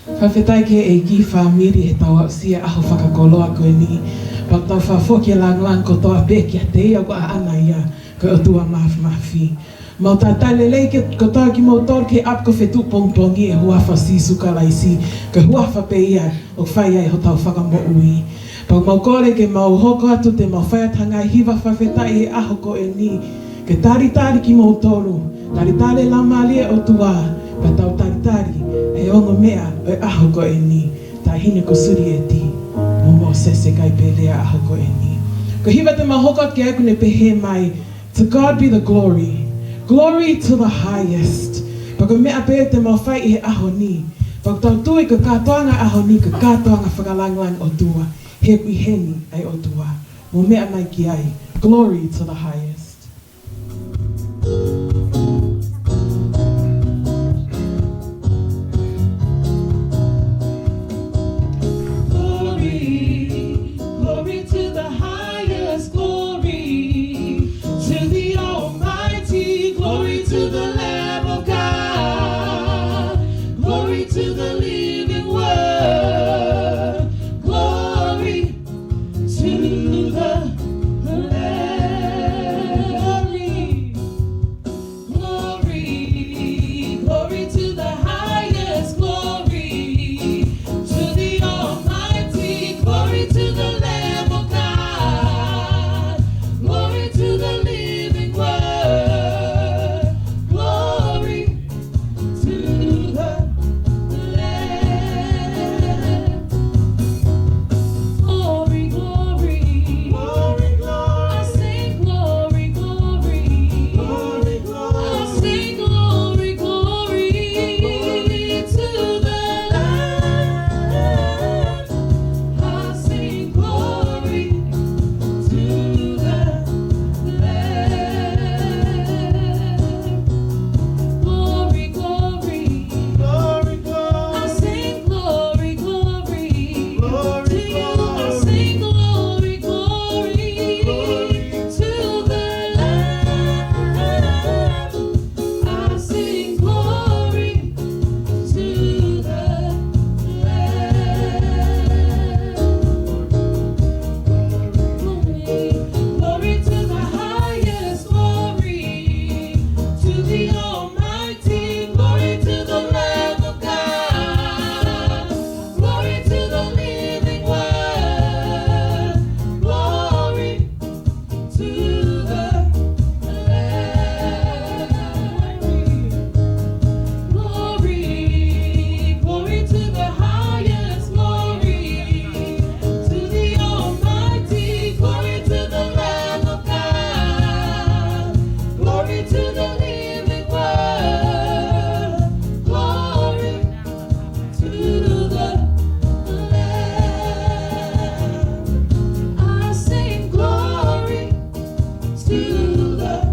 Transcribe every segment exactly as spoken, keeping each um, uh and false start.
Fakafetaʻi ki he ʻEiki, fāmili, heʻetau aʻusia e ʻaho fakakoloa ko eni. Pea tau fakafoki e lāngilangi kotoa pē kiate ia, ko ʻAna ia, ko e ʻOtua Māfimafi. Mau talitali lelei kotoa kimoutolu ki he ʻapi ko Fetuʻu pongipongi ʻi he huafa ʻo Sīsū Kalaisi, ko e huafa pē ia ʻoku fai ai hotau fakamoʻui. Pea mau kole ke mau hoko atu te mau fai atu ha ngaahi hiva fakafetaʻi he ʻaho ko eni, ke talitali kimoutolu, talitali e Laumālie ʻo e ʻOtua, pea tau talitali e ongo meʻa ʻo e ʻaho ko eni, Taʻahine ko Sulieti mo Mōsese Kaipelea ʻaho ko eni. Ko e hiva te mau hoko atu ki ai ʻoku ne pehē mai, To God be the glory. Glory to the highest. Pea ko e meʻa pē te mau fai ʻi he ʻaho ni, pea ʻoku tau tui ko e kātoanga ʻaho ni ko e kātoanga fakalāngilangi ʻOtua, he ʻoku ʻi heni ʻa e ʻOtua. Mou meʻa mai ki ai. Glory to the highest. Glory, glory to the highest, glory to the Almighty, glory to the Lamb of God, glory to the living Word, glory to the Lamb. Glory, glory to the highest, glory to the Almighty, glory to the Lamb of God, glory to the living Word, glory to the Lamb. Glory, glory. Glory, glory. I sing glory, glory. Glory, glory. I sing glory, glory to the Lamb. I sing glory to the Lamb. Glory, glory. Glory, glory. I sing glory, glory. Glory, to you I sing glory, glory. Glory to the Lamb. I sing glory to the Lamb. Glory, glory to the highest, glory to the Almighty, glory to the Lamb of God, glory to the living Word, glory to the Lamb. Glory, glory to the highest, glory to the Almighty, glory to the Lamb of God, glory to the living Word, glory to the Lamb. I sing glory to the Lamb.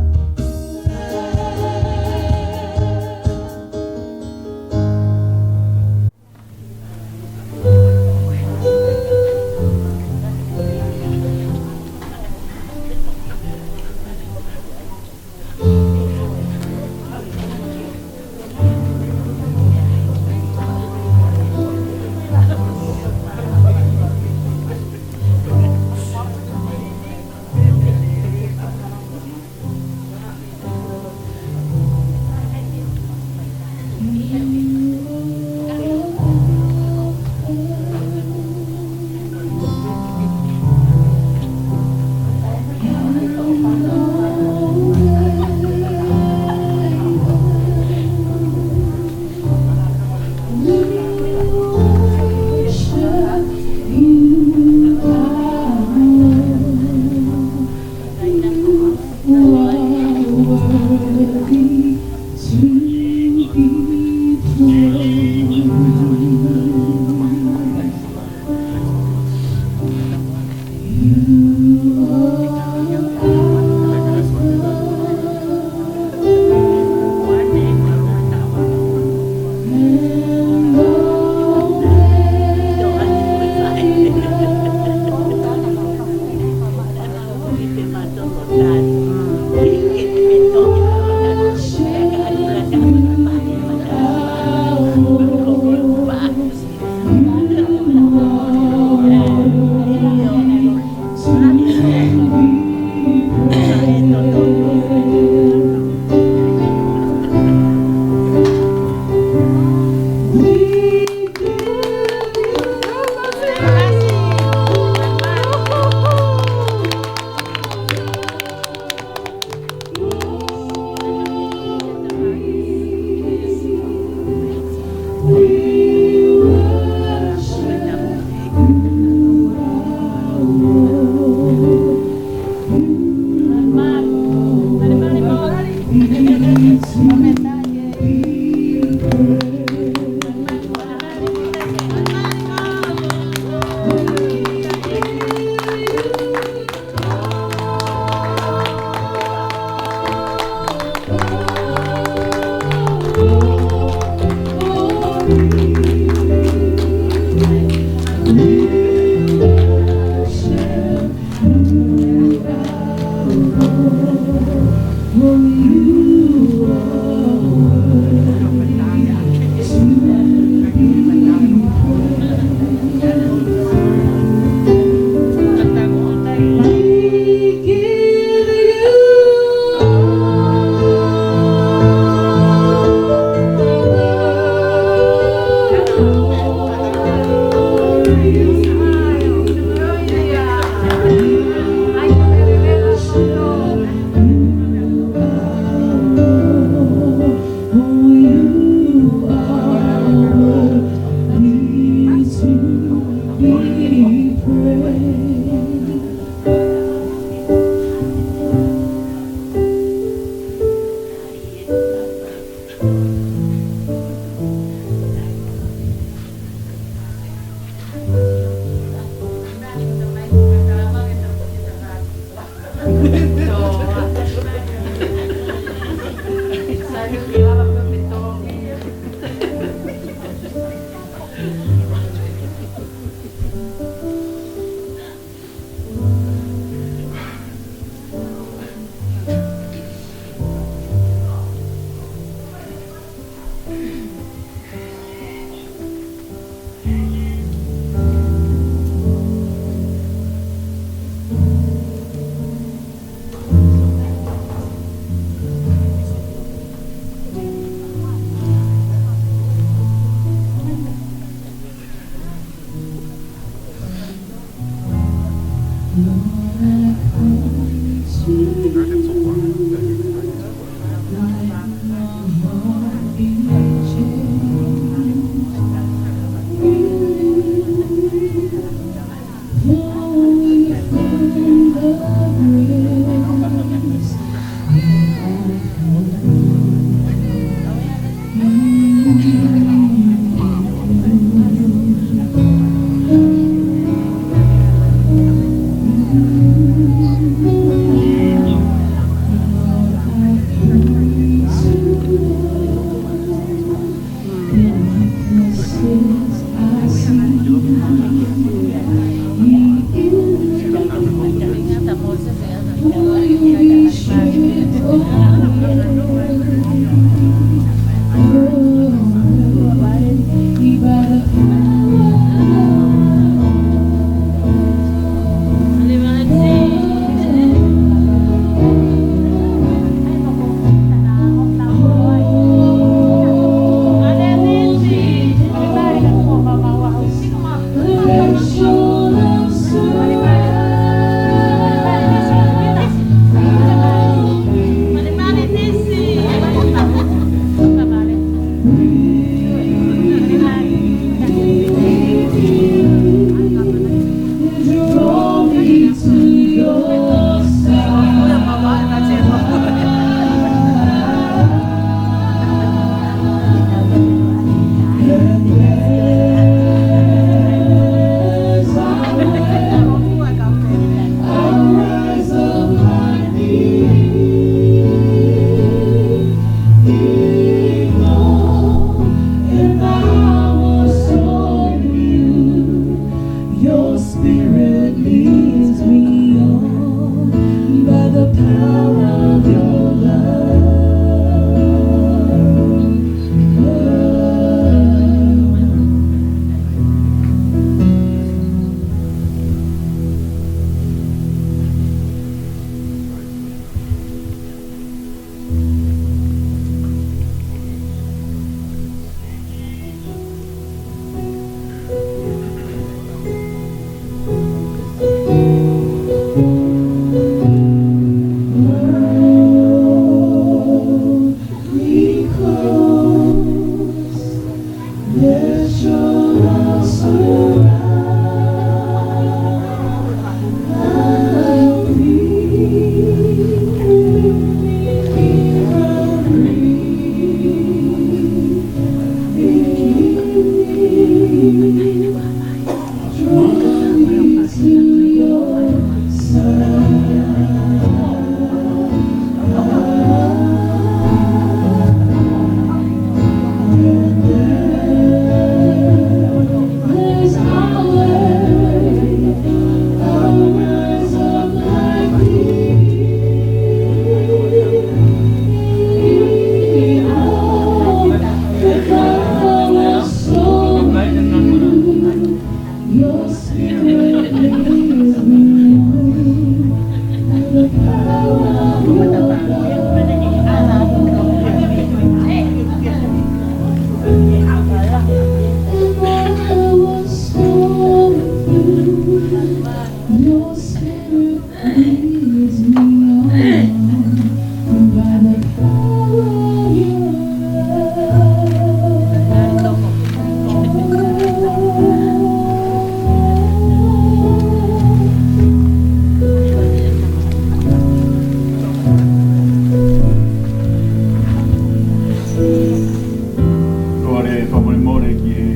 Kole fakamolemole ki he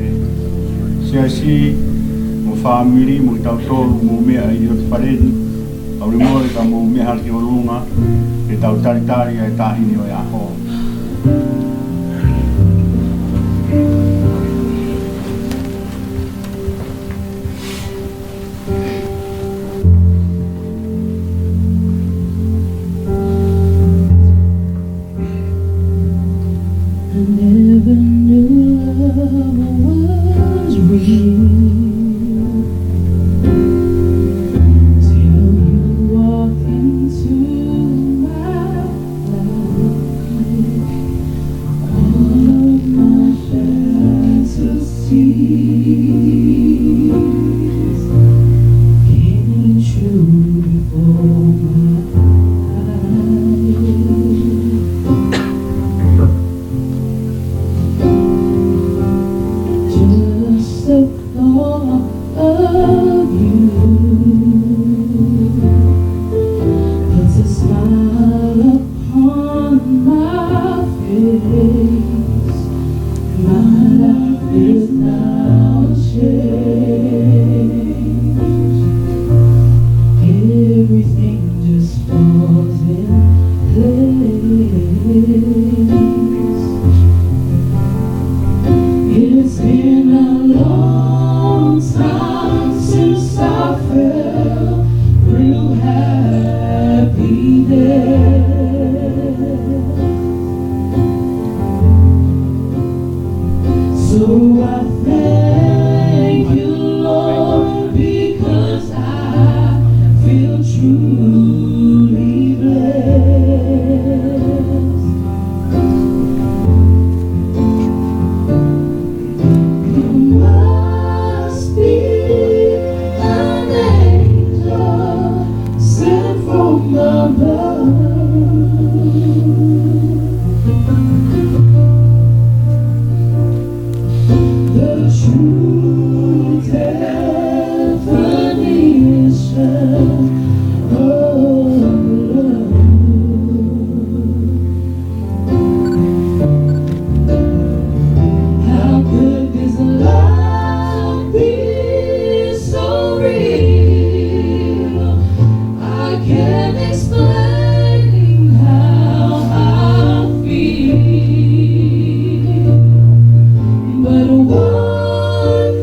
siasi mo e fāmili mo kitautolu ʻoku mou meʻa ʻi loto fale ni. Fakamolemole ka mou meʻa hake ki ʻolunga ke tau talitali ʻa e taʻahine ʻo e ʻaho. I never knew love was real till you walked into my life. All of my fantasies came true before my eyes. Just the thought of you puts a smile upon my face. My life is now changed. Everything just falls in place. It's been a long time since I felt real happiness. So I thank you, Lord, because I feel truly blessed. You must be an angel sent from above. The true definition of love. How could this love be so real? I can't explain how I feel, but one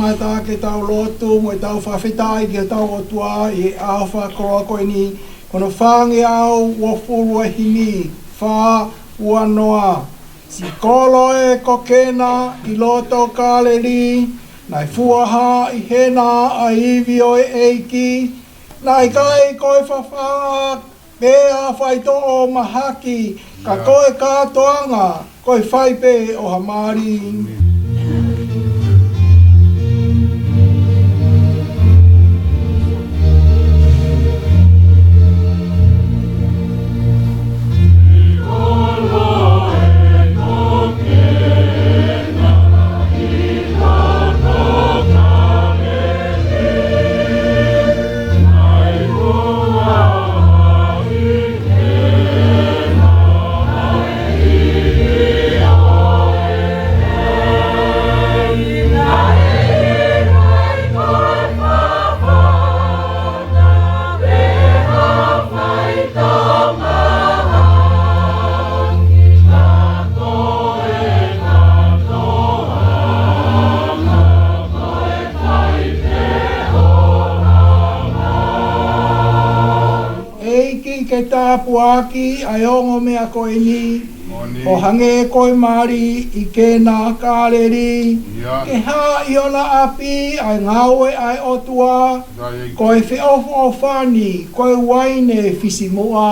Tangata ke tau lotu mo tau fakafetaʻi ki hotau ʻOtua ʻi he ʻaho fakakoloa ko eni, ko hono fāngeau uofulu ʻa e himi, fā ua noa. Siʻi kolo ē ko Kena ʻi loto Kāleli, naʻe fuaha ʻi hena ʻa e ivi ʻo e ʻEiki, naʻe ʻikai ko e fafaga pea faitoʻo mahaki, ka ko e kātoanga, ko e fai pē ʻo ha mali. ʻEiki ke tāpuaki ʻa e ongo meʻa ko eni, ʻo hangē ko e mali ʻi Kena Kāleli, ke hā ʻi hona ʻapi ʻa e ngāue ʻa e ʻOtua, ko e feʻofoʻofani, ko e uaine fisimuʻa.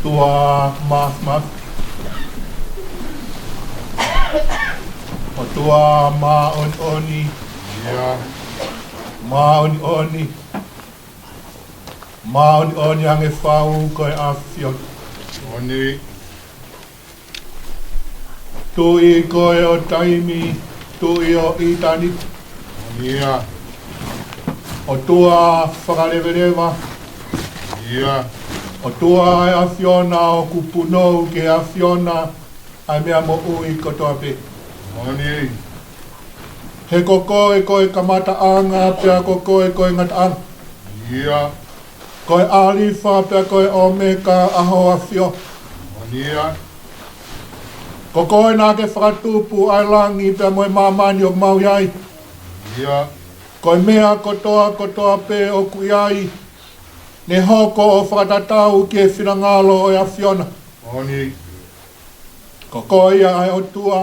ʻOtua mā, mā, ʻOtua māʻoniʻoni. Māʻoniʻoni. Māʻoniʻoni ange fau ko e ʻAfiona. Tuʻi koe ʻo taimi, Tuʻi ʻo ʻitāniti. ʻOtua fakaleveleva. ʻOtua ʻa e ʻAfiona, ʻoku punou ki he ʻAfiona ʻa e meʻa moʻui kotoa pē. He ko koe ko e kamataʻanga, pea ko koe ko e ngataʻanga. Ko e ʻAlifa pea ko e ʻOmeka ʻa ho ʻAfio. Ko koe naʻa ke fakatupu ʻa e langi pea mo e māmani ʻoku mau ʻi ai. Ko e meʻa kotoa kotoa pē ʻoku ʻi ai, ne hoko ʻo fakatatau ki he finangalo ʻo e ʻAfiona. Ko koe ia ʻa e ʻOtua,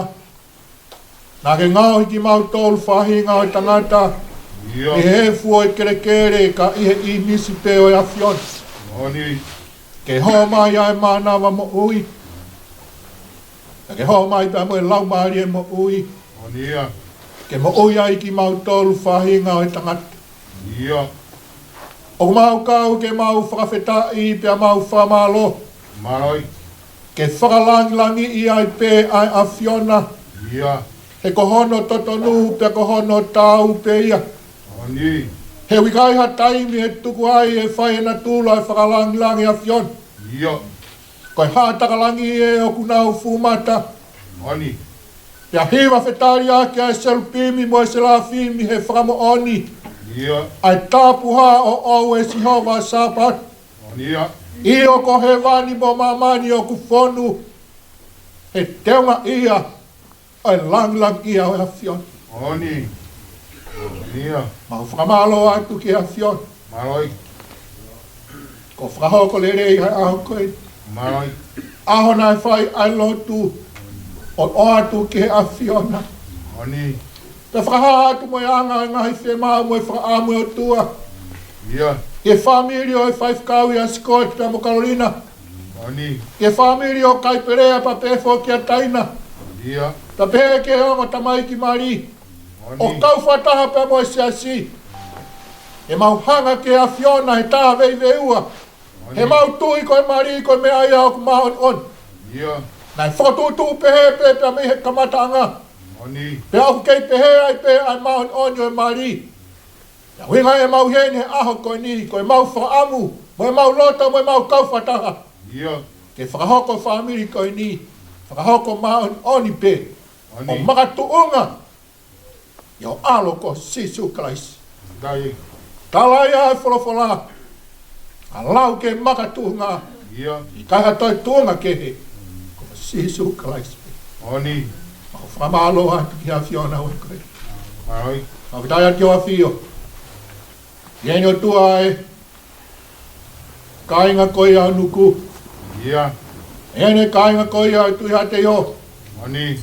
naʻa ke ngaohi kimautolu faʻahinga ʻo e tangata mei he efu ʻo e kelekele ka ʻi he ʻīmisi pē ʻo e ʻAfiona. Ke hō mai ʻa e mānava moʻui, ka ke hō mai pea mo e Laumālie Moʻui, ke moʻui ai kimautolu faʻahinga ʻo e tangata. ʻOku mau kau ke mau fakafetaʻi pea mau fakamālō. Ke fakalangilangiʻi ai pē ʻa e ʻAfiona. He ko hono totonu pea ko hono taau pē ia. He ʻoku ʻikai ha taimi ʻe tuku ai ʻe fai ʻe natula ʻa e fakalangilangi ʻAfiona. Ko e haʻa taka langi ē ʻoku nau fuʻumata. Pea hiva fetaliʻaki ʻa e selupimi mo e selafimi he fakamoʻoni ʻa e tapuhā ʻoʻou ʻe Sihova Sāpaoti. ʻIo, ko hēvani mo māmani ʻoku fonu he teungaʻia ʻo e langilangiʻia ʻo e ʻAfiona. Mau fakamālō atu ki he ʻAfiona. Ko e fakahoko lelei ʻa e ʻaho ko eni. ʻAho naʻe fai ai e lotu ʻo ʻoatu ki he ʻAfiona. Pea fakahā atu mo e anga ʻo e ngaahi fiemaʻu mo e fakaʻamu ʻa e ʻOtua. Ki he fāmili ʻo e faifekau ʻia Scott pea mo Kalolina. Moʻoni. Ki he fāmili ʻo Kaipelea pea pehē foki kia Taina. ʻIo. Pea pehē ki he ongo tamaiki mali. Moʻoni. ʻO kau fakataha pea mo e siasi. ʻEmau hanga ki he ʻAfiona he tā veiveiua. Moʻoni. He ʻemau tui ko e mali ko e meʻa ia ʻoku māʻoniʻoni. ʻIo. Naʻe fokotuʻutuʻu pehē pē pea mei he kamataʻanga. Moʻoni. Pea ʻoku kei pehē ai pē ʻa e māʻoniʻoni ʻo e mali. Pea ʻuhinga ʻemau ʻi heni he ʻaho ko eni, ko ʻemau fakaʻamu, mo ʻemau loto, mo ʻemau kau fakataha. ʻIo. Ke fakahoko fāmili ko eni, fakahoko māʻoniʻoni pē. Moʻoni. ʻO makatuʻunga ʻi ho ʻAlo ko Sīsū Kalaisi. Dai. Tala ia ʻa e folofola, ʻa lau ke makatuʻunga. ʻIo. ʻIkai ha toe tuʻunga kehe. Ko Sīsū Kalaisi. Moʻoni. ʻOku ou fakamālō atu ki he ʻAfiona ʻoku ʻi heni. Ai. Mau kitai atu ki ho ʻAfio. ʻI heni ʻOtua ʻa e kāinga ko ia ʻo Nuku. ʻIo. ʻI heni kāinga ko ia ʻo Tuʻi Haʻateiho. Moʻoni.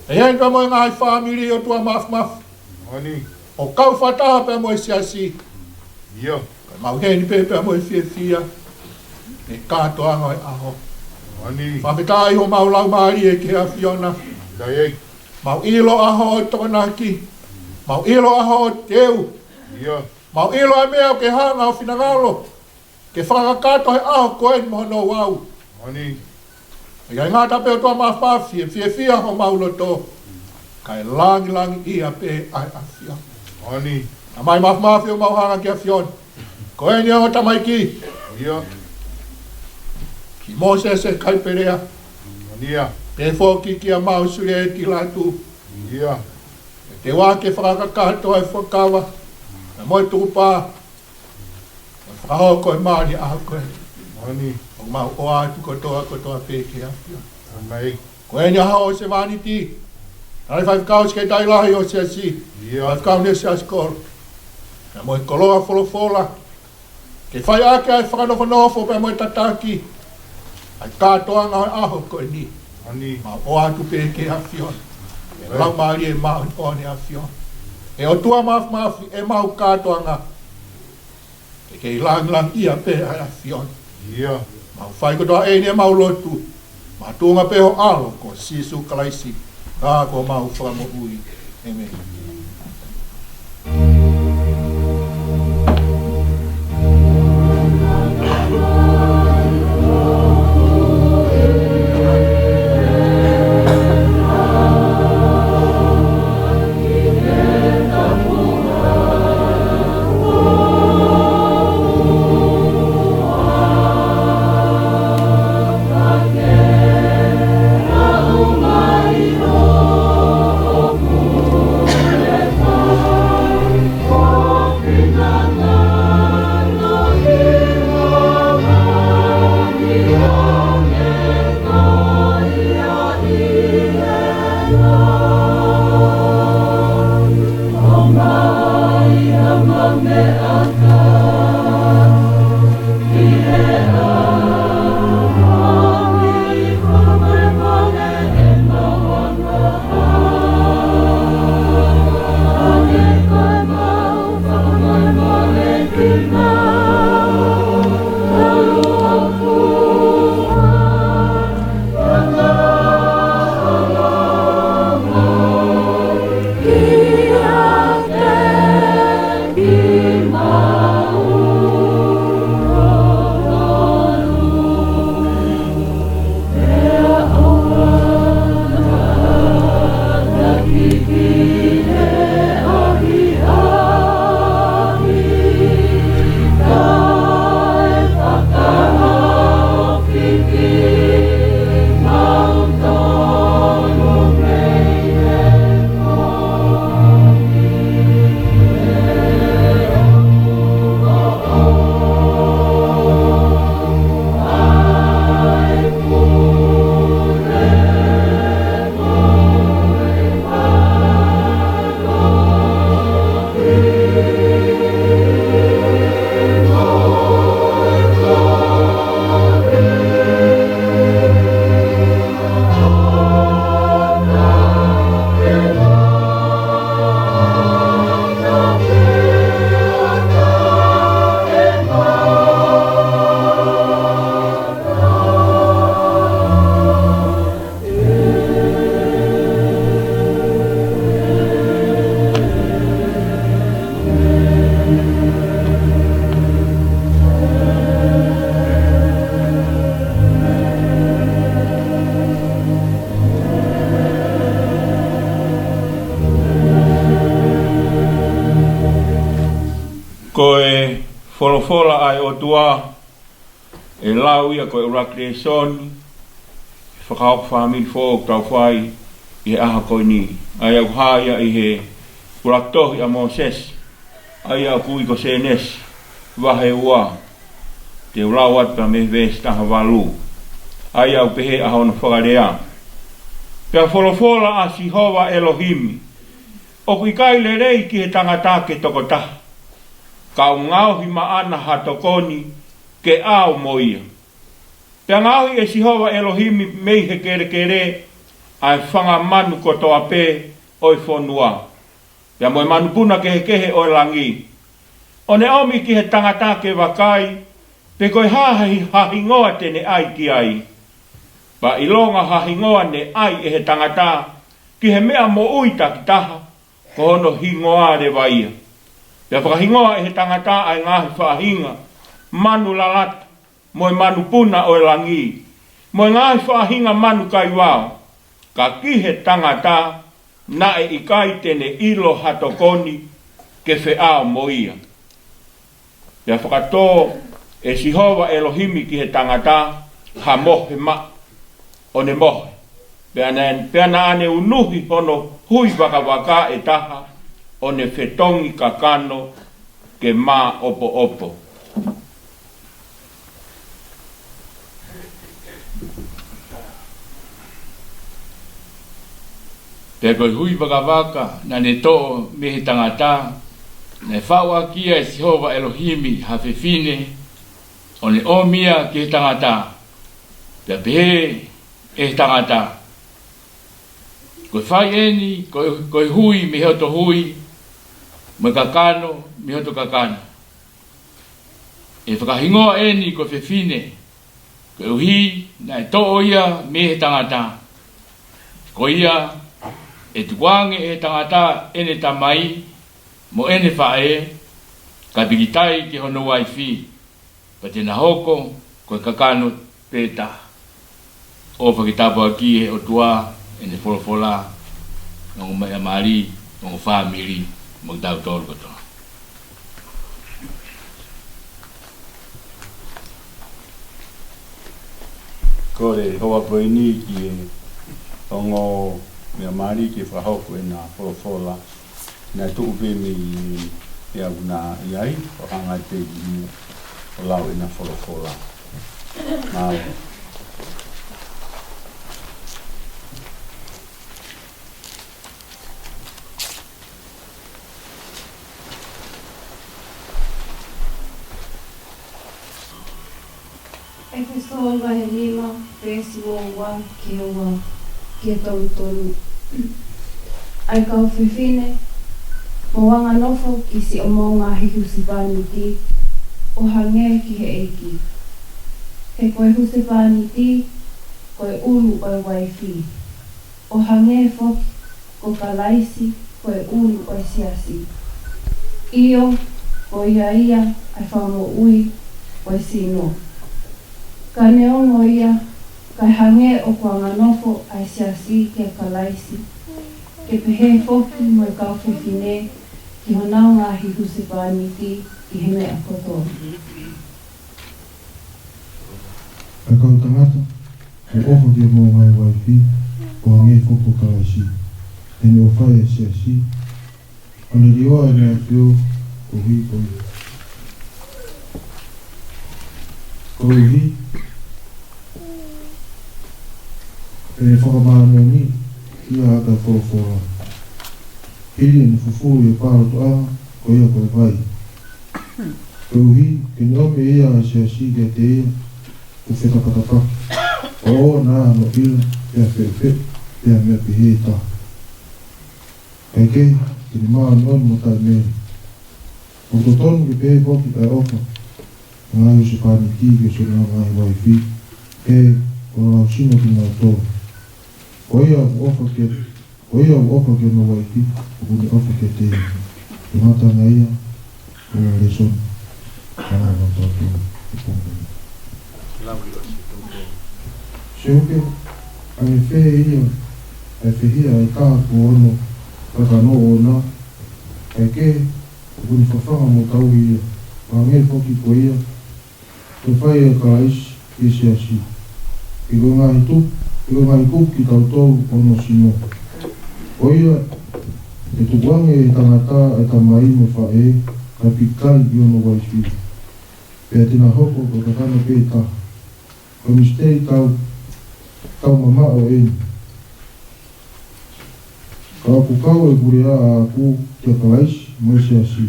ʻI heni pea mo e ngaahi fāmili ʻOtua Māfimafi. Moʻoni. ʻO kau fakataha pea mo e siasi. ʻIo. Ko ʻemau ʻi heni pē pea mo e fiefia. He kātoanga ʻo e ʻaho. Moʻoni. Fakafetaʻi homau laumālie ki he ʻAfiona. Dai. Mau ʻilo ʻa hoʻo tokonaki. Mau ʻilo ʻa hoʻo teu. ʻIo. Mau ʻilo ʻa e meʻa ʻoku ke hanga ʻo finangalo ke fakakakato he ʻaho ko eni mo hono ouau. Moʻoni. ʻIkai ngata pē ʻOtua Māfimafi, ʻe fiefia homau loto, kae langilangiʻia pē ʻa e ʻAfiona. Moʻoni. Tamai Māfimafi, ʻoku mau hanga ki he ʻAfiona. Ko eni ʻa e ongo tamaiki. ʻIo. Ki Mōsese Kaipelea. Moʻoni ia. Pehē foki kia Mausulieti Latu. ʻIo. Ke teu ʻaki e fakakakato ʻa e fuakava, pea mo e tukupā, ʻo fakahoko e mali ʻaho ko eni. Moʻoni. ʻOku mau ʻoatu kotoa kotoa pē ki he ʻAfiona. Amen. Ko eni ʻa hoʻo sevāniti, Tangata Faifekau Sekelitali Lahi ʻo e Siasi, ʻIo. Faifekau Nesi Asikolo, pea mo e koloa folofola, ke fai ʻaki ʻa e fakanofonofo pea mo e tataki ʻa e kātoanga ʻo e ʻaho ko eni. Moʻoni. Mau ʻoatu pē ki he ʻAfiona. ʻE Amen. Laumālie Māʻoniʻoni ʻo e ʻAfiona, ʻe ʻOtua Māfimafi, ʻemau kātoanga ke kei langilangiʻia pē ʻa e ʻAfiona. ʻIo. Mau fai kotoa eni ʻemau lotu, makatuʻunga pē ho ʻAlo ko Sīsū Kalaisi, ka ko homau Fakamoʻui. ʻĒmeni. Folofola ʻa e ʻOtua, ʻe lau ia ko e ʻuluaki lēsoni fakahoko fāmili foʻou ʻoku tau fai ʻi he ʻaho ko eni. ʻA ia ʻoku hā ia ʻi he ʻuluaki tohi ʻa Mōsese, ʻa ia ʻoku ui ko Sēnesi, vahe ua, te u lau atu pē mei he veesi taha valu. ʻA ia ʻoku pehē ʻa hono fakalea: Pea folofola ʻa Sihova ʻElohimi, ʻOku ʻikai lelei ki he tangata ke tokotaha, ka u ngaohi maʻana ha tokoni ke ʻao mo ia. Pea ngaohi ʻe Sihova ʻElohimi mei he kelekele ʻa e fanga manu kotoa pē ʻo e fonua, pea mo e manupuna kehekehe ʻo e langi, ʻo ne ʻomi ki he tangata ke vakai pe ko e hā ha hi-, ha hingoa te ne ʻai ki ai. Pea ʻilonga ha hingoa ne ʻai ʻe he tangata ki he meʻa moʻui takitaha, ko hono hingoa leva ia. Pea fakahingoa ʻe he tangata ʻa e ngaahi faʻahinga manu lalata, mo e manupuna ʻo e langi, mo e ngaahi faʻahinga manu kaivao. Ka ki he tangata naʻe ʻikai te ne ʻilo ha tokoni ke feʻao mo ia. Pea fakatō ʻe Sihova ʻElohimi ki he tangata ha mohe maʻa, ʻo ne mohe. Pea naʻa, pea naʻa ne unuhi hono hui vakavaka ʻe taha, ʻo ne fetongi kakano ke māʻopoʻopo. Pea ko e hui vakavaka naʻa ne toʻo mei he tangata, naʻe faʻu ʻaki ia ʻe Sihova ʻElohimi ha fefine, ʻo ne ʻomi ia ki he tangata. Pea pehē ʻe he tangata, Ko e fai eni, ko e, ko e hui mei hoto hui, mo e kakano mei hoto kakano. ʻE fakahingoa eni ko e fefine, koeʻuhi naʻe toʻo ia mei he tangata. Ko ia, ʻe tukuange ʻe he tangata ʻene tamai mo ʻene faʻē, ka pikitai ki hono uaifi, pea te na hoko ko e kakano pē taha. ʻOfa ke tāpuakiʻi ʻe he ʻOtua ʻene folofola, ʻa e ongo meʻa mali, ongo fāmili, mo kitautolu kotoa. Kole hoʻo poini ki he ongo meʻa mali ke fakahoko ʻena folofola. Naʻe tuʻu pē mei he ʻauna ʻi ai, ʻo hanga pē ki mui ʻo lau ʻena folofola. Mālō. ʻEfesō vahe nima, veesi ua ua ki he ua, ki he tolu tolu. ʻA e kau fefine, mou anganofo ki siʻomou ngaahi husepāniti, ʻo hangē ki he ʻEiki. He ko e husepāniti, ko e ʻulu ʻo e uaifi, ʻo hangē foki ko Kalaisi ko e ʻulu ʻo e siasi. ʻIo, ko ia ia ʻa e fakamoʻui ʻo e sino. Ka neongo ia, kae hangē ʻoku anganofo ʻa e siasi kia Kalaisi, ke pehē foki mo e kau fefine ki honau ngaahi husepāniti ʻi he meʻa kotoa. ʻA e kau tangata, mou ʻofa ki homou ngaahi uaifi, ʻo hangē foki ko Kalaisi, ʻi heʻene ʻofa ʻi he siasi, ʻo ne lioa ʻene ʻafio koeʻuhi ko ia. Koeʻuhi ke ne fakamāʻoniʻoniʻi ia ʻaki ʻa e folofola, hili ʻene fufulu ʻi he pālotoʻanga, ko ia ko e vai. Koeʻuhi ke ne ʻomi ʻe ia ʻa e siasi kiate ia, ʻoku fetapatapaki, ʻo ʻoʻona ʻa hono ʻilo, pea feʻofoʻofa, pea meʻa pehē taha. Kae kehe, ke ne māʻoniʻoni mo taʻemeli. ʻOku totonu ke pehē foki ʻa e ʻofa ʻa e ngaahi husepāniti ki siʻonau ngaahi uaifi, he ko honau sino kinautolu. Ko ia ʻoku ʻofa ki, ko ia ʻoku ʻofa ki hono uaifi, ʻoku ne ʻofa kiate ia. Ko e ngataʻanga ia ʻo e lēsoni. Ka na no tau tu. Seuke, ʻa e fē ia, ʻa e fē ia ʻa e taha kuo ono kakano ʻoʻona, kae kehe, ʻoku ne fafanga mo tauhi ia, Hangē foki ko ia, ko e fai ʻe Kalaisi ki he siasi. He ko e ngaahi tupu, he ko e ngaahi kupu kitautolu ʻo hono sino. Ko ia, ʻe tukuange ʻe he tangata ʻa e tamai mo e faʻē, kae pīkitai ʻi hono uaifi. Pea te na hoko ko e kakano pē taha. Ko e misiteli tau, tau mamaʻo eni. Ka ʻoku kau e puleʻanga ʻaʻaku kia Kalaisi mo e siasi.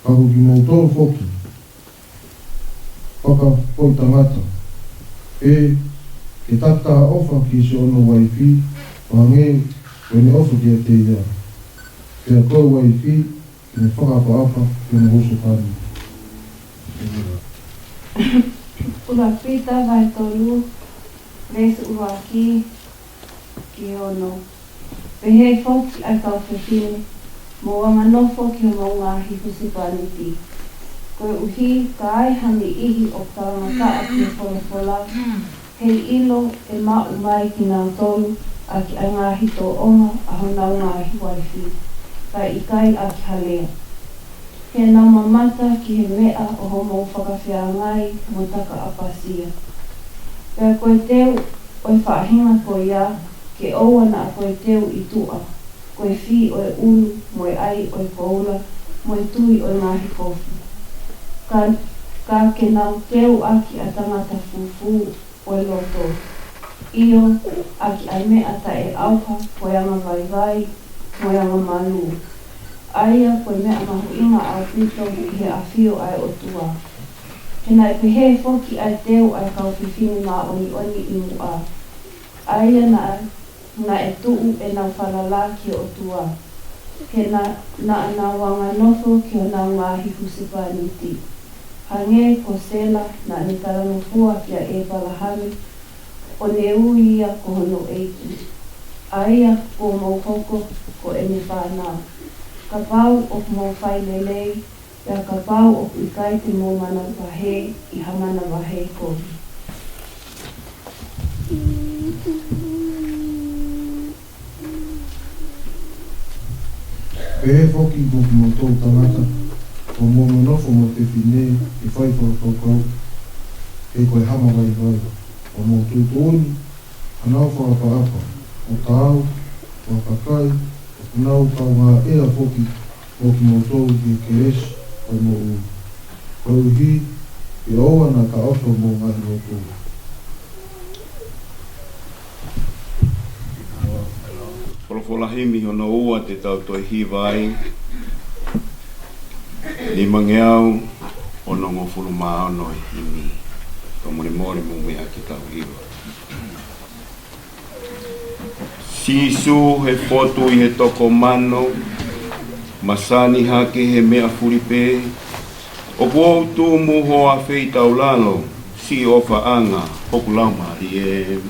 Ka ko kimoutolu foki, fakafoʻituitangata, ʻe, ke taki taha ʻofa ki siʻono uaifi, ʻo hangē ko ʻene ʻofa kiate ia. Pea ko e uaifi, ke ne fakaʻapaʻapa ki hono husepāniti. ʻUluaki Pita vahe tolu, veesi ʻuluaki ki he ono. Pehē foki ʻa e kau fefine, mou anganofo ki homou ngaahi husepāniti. Koeʻuhi ka ai ha niʻihi ʻoku talangataʻa ki he folofola, heiʻilo ʻe maʻu mai kinautolu ʻaki ʻa e ngaahi tōʻonga ʻa honau ngaahi uaifi, kae ʻikai ʻaki ha lea. Ke nau mamata ki he meʻa ʻo hoʻomou fakafeangai mo takaʻapasia. Pea ko e teu ʻo e faʻahinga ko ia, ke ʻoua naʻa ko e teu ʻi tuʻa, ko e fī ʻo e ʻulu, mo e ʻai ʻo e koula, mo e tui ʻo e ngaahi kofu. Ka, ka ke nau teu ʻaki ʻa e tangata fufū ʻo e loto. ʻIo, ʻaki ʻa e meʻa taʻeʻauha, ko e angavaivai, mo e angamalū. ʻA ia ko e meʻa mahuʻinga ʻaupito ʻi he ʻafio ʻa e ʻOtua. He naʻe pehē foki ʻa e teu ʻa e kau fefine māʻoniʻoni ʻi muʻa. ʻA ia naʻa, naʻe tuʻu ʻenau falala ki he ʻOtua. He na, naʻa nau anganofo ki honau ngaahi husepāniti. Hangē ko Sela naʻa ne talangofua kia ʻĒpalahame, ʻo ne ui ia ko hono ʻeiki. ʻA ia kuo mou hoko ko ʻene fānau. Kapau ʻoku mou fai lelei, pea kapau ʻoku ʻikai te mou manavahē ʻi ha manavahē kovi. Pehē foki mo kimoutolu tangata, ko hoʻomou nonofo mo e fefine, ke fai fakakaukau, he ko e hama vaivai, ʻo mou tuʻutuʻuni, ʻa ʻenau fakaʻapaʻapa, ʻo taau, ʻo ha kakai, ʻoku nau kaungā ʻea foki mo kimoutolu ʻi he kelesi ʻo e moʻui. Koeʻuhi, ke ʻoua naʻa taʻofi homou ngaahi loto. Folofola himi hono ua te tau toe hiva ai. Nimangeau onongofulu mā ono e himi. Tau molemole mo meʻa ke tau hiva. Sīsū, he fotu ʻi he toko mano, masani hake he meʻa fuli pē, ʻoku ou tumu ho afeitaulalo, siʻi ʻofaʻanga hoku laumālie.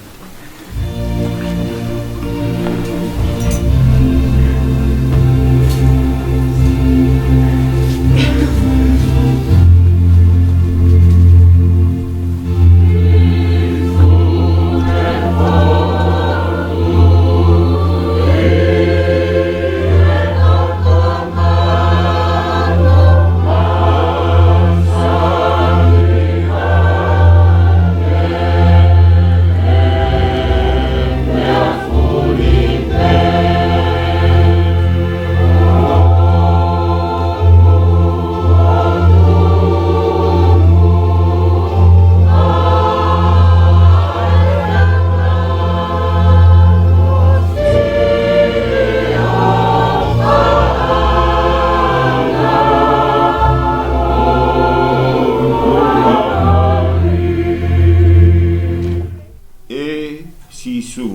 ʻE Sīsū,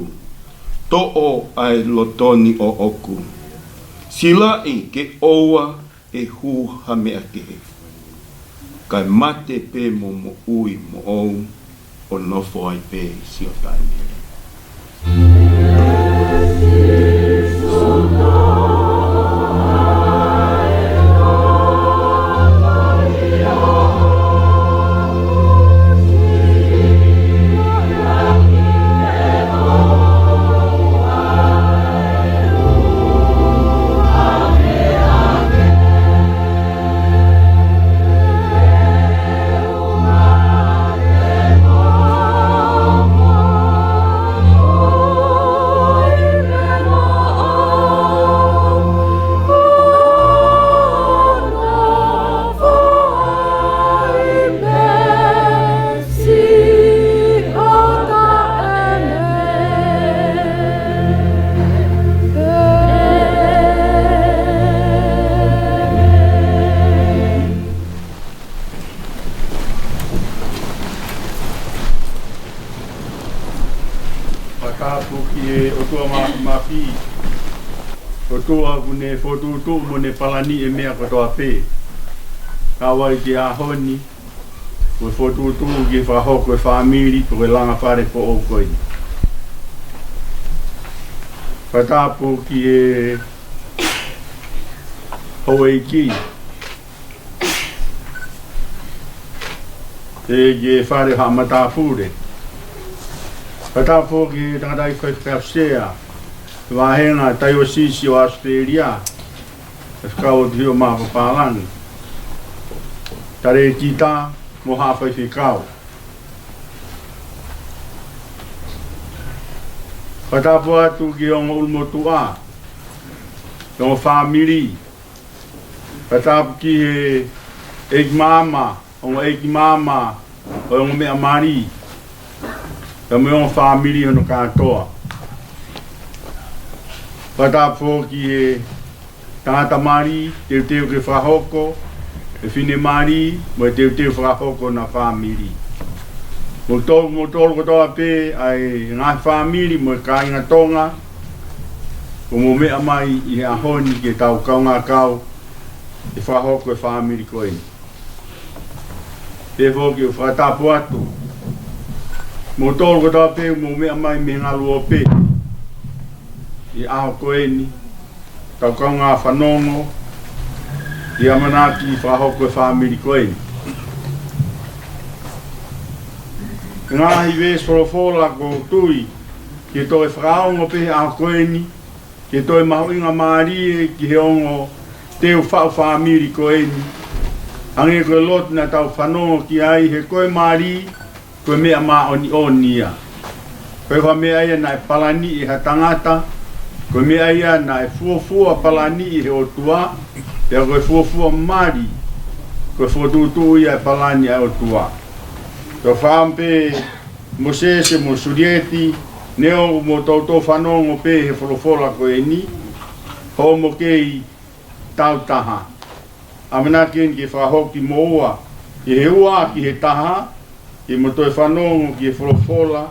toʻo ʻa e loto ni ʻoʻoku. Silaʻi ke ʻoua ʻe hū ha meʻa kehe, kae mate pē mo moʻui moʻou, ʻo nofo ai pē siʻo taimi. Tapu ki he ʻOtua Māfimafi, ʻOtua ʻoku ne fokotuʻutuʻu mo ne palani e meʻa kotoa pē. Kau ai ki he ʻaho ni, ko e fokotuʻutuʻu ke fakahoko e fāmili, ko e langa fale foʻou ko eni. Fakatapu ki he houʻeiki, ʻe ki he fale haʻa matāpule. Fakatapu ki he tangataʻeiki faifekau sea, vāhenga taiosisi ʻo ʻAositelēlia, e fekau o Tihio Mapapalani, talēkita mo haʻa faifekau. Fakatapu atu ki he ongo ʻulumotuʻa, ki he ongo fāmili. Fakatapu ki he ʻeiki maama, ongo ʻeiki maama ʻo e ongo meʻa mali, pea mo e ongo fāmili hono kātoa. Fakatapu ki he tangata mali, teuteu ke fakahoko e finemali, mo e teuteu fakahoko ʻena fāmili. Mo tolu, mo tolu kotoa pē ʻa e ngaahi fāmili mo e kāinga Tonga, ʻoku mou meʻa mai ʻi he ʻaho ni ke tau kaungā kau ʻi he fakahoko e fāmili ko eni. Pea foki ʻoku fakatapu atu, mo tolu kotoa pē ʻoku mou meʻa mai mei he ngaluope ʻi he ʻaho ko eni, tau kaungā fanongo ʻi he ʻamanaki fakahoko e fāmili ko eni. Ngaahi veesi folofola ʻoku ou tui ke toe fakaongo pē he ʻaho ko eni, ke toe mahuʻingamālie ki he ongo teu faʻu fāmili ko eni. Hangē ko e lotu naʻa tau fanongo ki ai, he ko e mali, ko e meʻa māʻoniʻoni ia. Ko e meʻa ia naʻe palani ʻe ha tangata, ko e meʻa ia naʻe fuofua palani ʻe he ʻOtua, pea ko e fuofua mali, ko e fokotuʻutuʻu ia e palani ʻa e ʻOtua. Tau fāmili pē Mōsese mo Sulieti, neongo ʻoku mou toutou fanongo pē he folofola ko eni, hoʻomo kei tautaha. ʻAmanaki eni ke fakahoki moua ʻi he ua ki he taha, ke mou toe fanongo ki he folofola,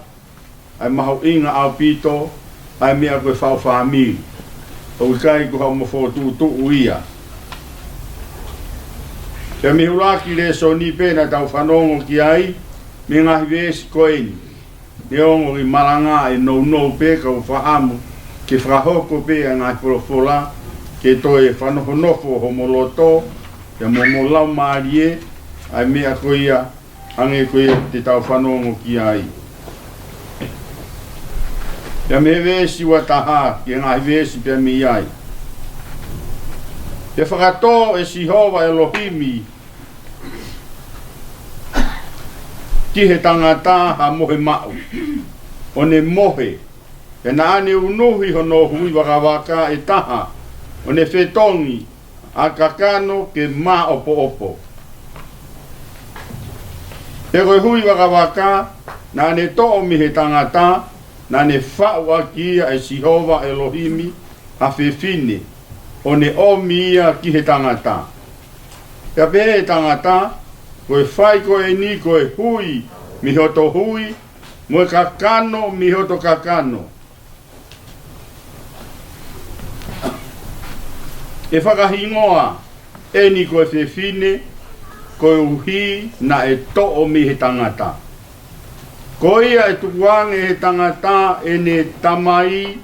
ʻa e mahuʻinga ʻaupito ʻa e meʻa ko e faʻu fāmili. ʻOku ʻikai ko haʻamo fokotuʻutuʻu ia. Pea mei he ʻuluaki lēsoni pē naʻa tau fanongo ki ai, mei he ngaahi veesi ko eni. Neongo ʻi he malanga ʻe nounou pē, ka ʻoku ou fakaʻamu ke fakahoko pē ʻa e ngaahi folofola, ke toe fanofonofo hoʻomo loto, pea mo hoʻomo laumālie, ʻa e meʻa ko ia, hangē ko ia te tau fanongo ki ai. Pea mei he veesi ua taha, ki he ngaahi veesi pea mei ai. Pea fakatō ʻe Sihova ʻElohimi ki he tangata ha mohe maʻu, ʻo ne mohe, pea naʻa ne unuhi hono hui vakavaka ʻe taha, ʻo ne fetongi ʻa e kakano ke māʻopoʻopo. Pea ko e hui vakavaka naʻa ne toʻo mei he tangata, naʻa ne faʻu ʻaki ia ʻe Sihova ʻElohimi ha fefine, ʻo ne ʻomi ia ki he tangata. Pea pehē ʻe he tangata, ko e fai ko eni ko e hui mei hoto hui, mo e kakano mei hoto kakano. ʻE fakahingoa eni ko e fefine, koeʻuhi naʻe toʻo mei he tangata. Ko ia ʻe tukuange ʻe he tangata ʻene tamai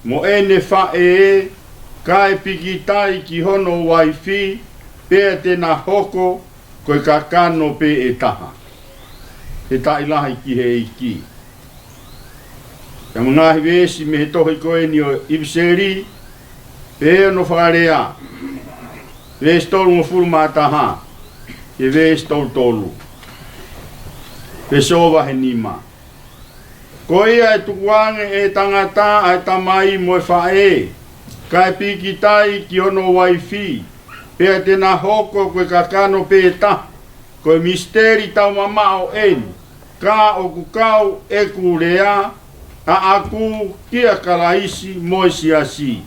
mo ʻene faʻē, kae pikitai ki hono uaifi, pea te na hoko ko e kakano pē ʻe taha. He taʻi lahi ki he ʻEiki. Pea mo e ngaahi veesi mei he tohi ko eni ʻo ʻIpiseli, pea ʻi hono fakalea, veesi tolungofulu mā taha, ki he veesi tolu tolu. Pea sio vahe nima. Ko ia ʻe tukuange ʻe he tangata ʻa e tamai mo e faʻē, kae pikitai ki hono uaifi, pea te na hoko ko e kakano pē ʻe taha. Ko e misiteli taumamaʻo eni, ka ʻoku kau ʻeku lea ʻaʻaku kia Kalaisi mo e siasi.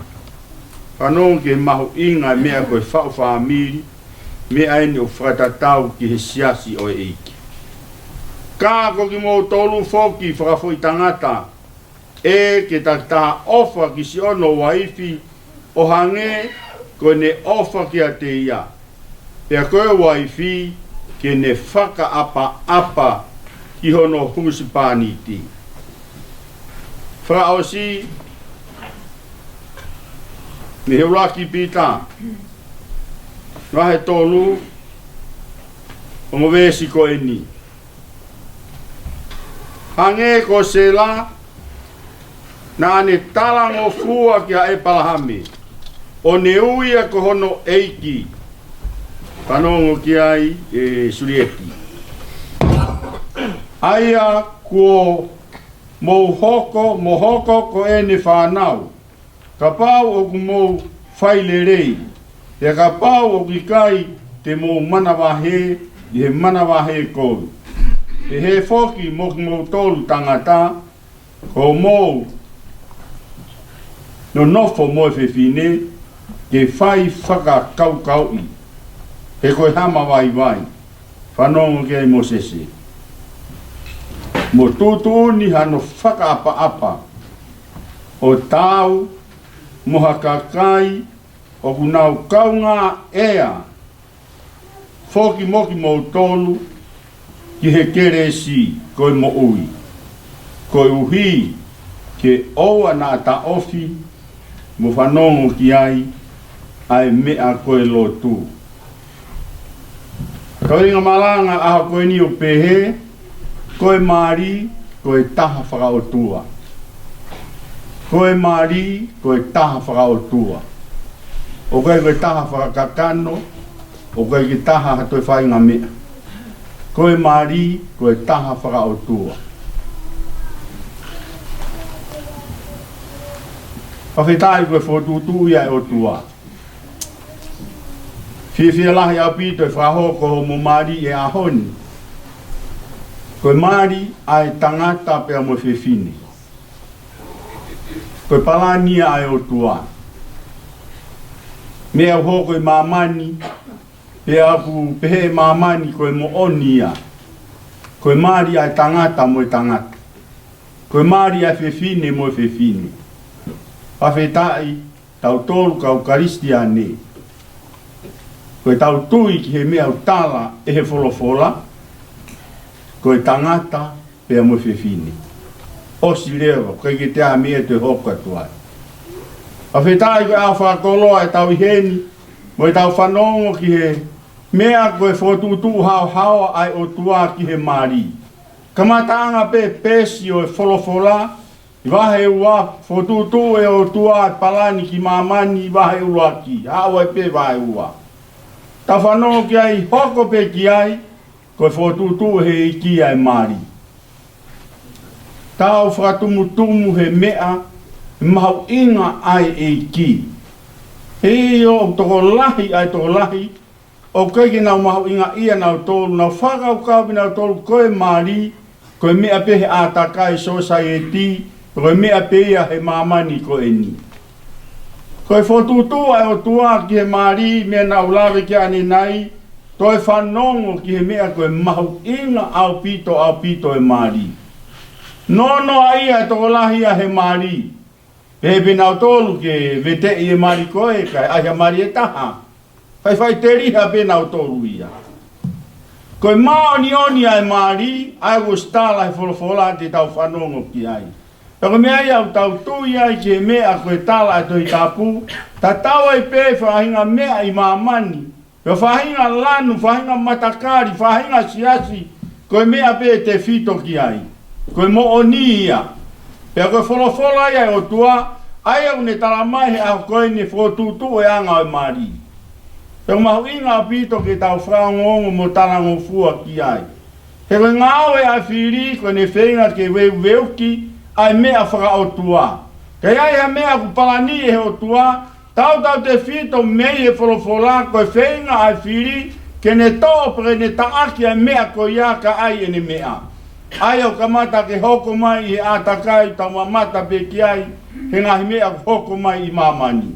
Fanongo ki he mahuʻinga e meʻa ko e faʻu fāmili, meʻa eni ʻoku fakatatau ki he siasi ʻo e ʻEiki. Ka ko kimoutolu foki fakafoʻi tangata, ʻE ke takitaha ʻofa ki siʻono uaifi ʻo hangē ko ʻene ʻofa kiate ia. Pea ko e uaifi ke ne fakaʻapaʻapa ki hono husepāniti. Fakaʻosi, mei he ʻuluaki Pita, vahe tolu, ʻo mo veesi ko eni. Hangē ko Sela, naʻa ne talangofua kia ʻEpalahame, ʻo ne ui ia ko hono ʻeiki. Fanongo ki ai ʻe Sulieti. ʻA ia kuo mou hoko, mo hoko ko ʻene fānau, kapau ʻoku mou fai lelei, pea kapau ʻoku ʻikai te mou manavahē ʻi he manavahē kovi. Pehē foki mo kimoutolu tangata, ko hoʻomou nonofo mo e fefine, ke fai fakakaukauʻi, he ko e hā mo e vaivai. Fanongo ki ai Mōsese. Mo tuʻutuʻuni hano fakaʻapaʻapa, ʻo taau mo ha kakai ʻoku nau kaungā ʻea foki mo kimoutolu ki he kelesi ko e moʻui, koeʻuhi ke ʻoua naʻa taʻofi mo fanongo ki ai ʻa e meʻa ko e lotu. Toenga malanga ʻaho ko eni ʻoku pehē, ko e mali ko e taha fakaʻotua. Ko e mali ko e taha fakaʻotua. ʻOku ʻikai ko e taha fakakakano, ʻoku ʻikai ke taha ha toe faʻahinga meʻa. Ko e mali ko e taha fakaʻotua. Fakafetaʻi ko e fokotuʻutuʻu ia ʻa e ʻOtua. Fiefia lahi ʻaupito e fakahoko hoʻomo mali he ʻaho ni. Ko e mali ʻa e tangata pea mo e fefine, ko e palani ia ʻa e ʻOtua. Meʻa ʻoku hoko ʻi māmani, pea ʻoku pehē ʻe māmani ko e moʻoni ia. Ko e mali ʻa e tangata mo e tangata. Ko e mali ʻa e fefine mo e fefine. Fakafetaʻi, tautolu kau Kalisitiane, ko ʻetau tui ki he meʻa ʻoku tala ʻe he folofola, ko e tangata pea mo e fefine. ʻOsi leva, ʻoku ʻikai ke toe ʻi ai ha meʻa ʻe toe hoko atu ai. Fakafetaʻi ko e ʻaho fakakoloa ʻetau ʻi heni, mo ʻetau fanongo ki he meʻa ko e fokotuʻutuʻu haohaoa ʻa e ʻOtua ki he mali. Kamataʻanga pē peesi ʻo e folofola, ʻi vahe ua, fokotuʻutuʻu ʻe he ʻOtua e palani ki māmani, vahe ʻuluaki, haʻu ai pē vahe ua. Tau fanongo ki ai, hoko pē ki ai, ko e fokotuʻutuʻu ʻe he ʻEiki ʻa e mali. Tau fakatumutumu he meʻa, he mahuʻinga ʻa e ʻEiki. He ʻoku tokolahi ʻa e tokolahi, ʻoku ʻikai ke nau mahuʻingaʻia nautolu, nau fakakaukau pē nautolu ko e mali, ko e meʻa pē he ʻātakai, sōsaieti, ko e meʻa pē ia he māmani ko eni. Ko e fokotuʻutuʻu ʻa e ʻOtua ki he mali, meʻa naʻa ku lave ki ai ʻanenai, toe fanongo ki he meʻa ko e mahuʻinga ʻaupito, ʻaupito e mali. Nonoaʻia e tokolahi ia he mali. Pehē pē nautolu ke veteʻi e mali ko ē, kae ʻai ha mali ʻe taha. Fai faʻiteliha pē nautolu ia. Ko e māʻoniʻoni ʻa e mali, ʻa ia kuo ʻosi tala he folofola te tau fanongo ki ai. Pea ko e meʻa ia ʻoku tau tui ai ki he meʻa ko e tala ʻa e Tohi Tapu, tatau ai pē faʻahinga meʻa ʻi māmani, pea faʻahinga lanu, faʻahinga matakali, faʻahinga siasi, ko e meʻa pē ʻe tefito ki ai. Ko e moʻoni ia. Pea ko e folofola ia ʻa e ʻOtua, ʻa ia ʻoku ne tala mai he ʻaho ko eni, fokotuʻutuʻu e anga ʻo e mali. Pea ʻoku mahuʻinga ʻaupito ke tau fakaongoongo mo talangofua ki ai. He ko e ngāue ʻa e fili, ko ʻene feinga ke veuveuki ʻa e meʻa fakaʻotua. Ka ʻi ai ha meʻa ʻoku palani ʻe he ʻOtua, tautautefito mei he folofola, ko e feinga ʻa e fili ke ne toʻo pe ke ne taʻaki ʻa e meʻa ko ia kae ʻai ʻene meʻa. ʻA ia ʻoku kamata ke hoko mai ʻi he ʻātakai, tau mamata pē ki ai, he ngaahi meʻa ʻoku hoko mai ʻi māmani.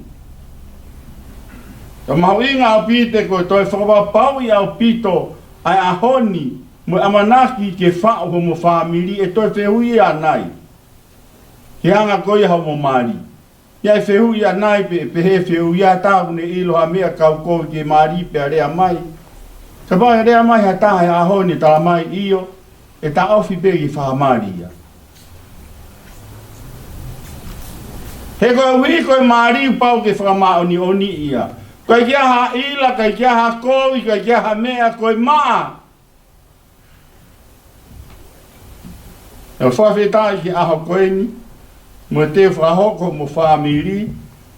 Ka mahuʻinga ʻaupito ko e toe fakapapauʻi ʻaupito ʻa e ʻaho ni, mo e ʻamanaki ke faʻu homo fāmili, ʻe toe fehuʻia nai. Ke hanga ko ia hoʻomo mali. ʻI ai e fehuʻi ʻanai pe, pe ʻe fehuʻi ʻa e taha ʻoku ne ʻilo ha meʻa kau kovi ki he mali pea lea mai. Kapau ʻe lea mai ha taha he ʻaho ni, tala mai ʻio, ʻe taʻofi pē ke fakamali ia. He koeʻuhi ko e mali ʻoku pau ke fakamāʻoniʻoniʻi ia. ʻIkai ke ʻi ai ha ʻila, ʻikai ke ʻi ai ha kovi, ʻikai ke ʻi ai ha meʻa, ko e maʻa. ʻE fakafetaʻi ki he ʻaho ko eni, mo e toe fakahoko mo e fāmili,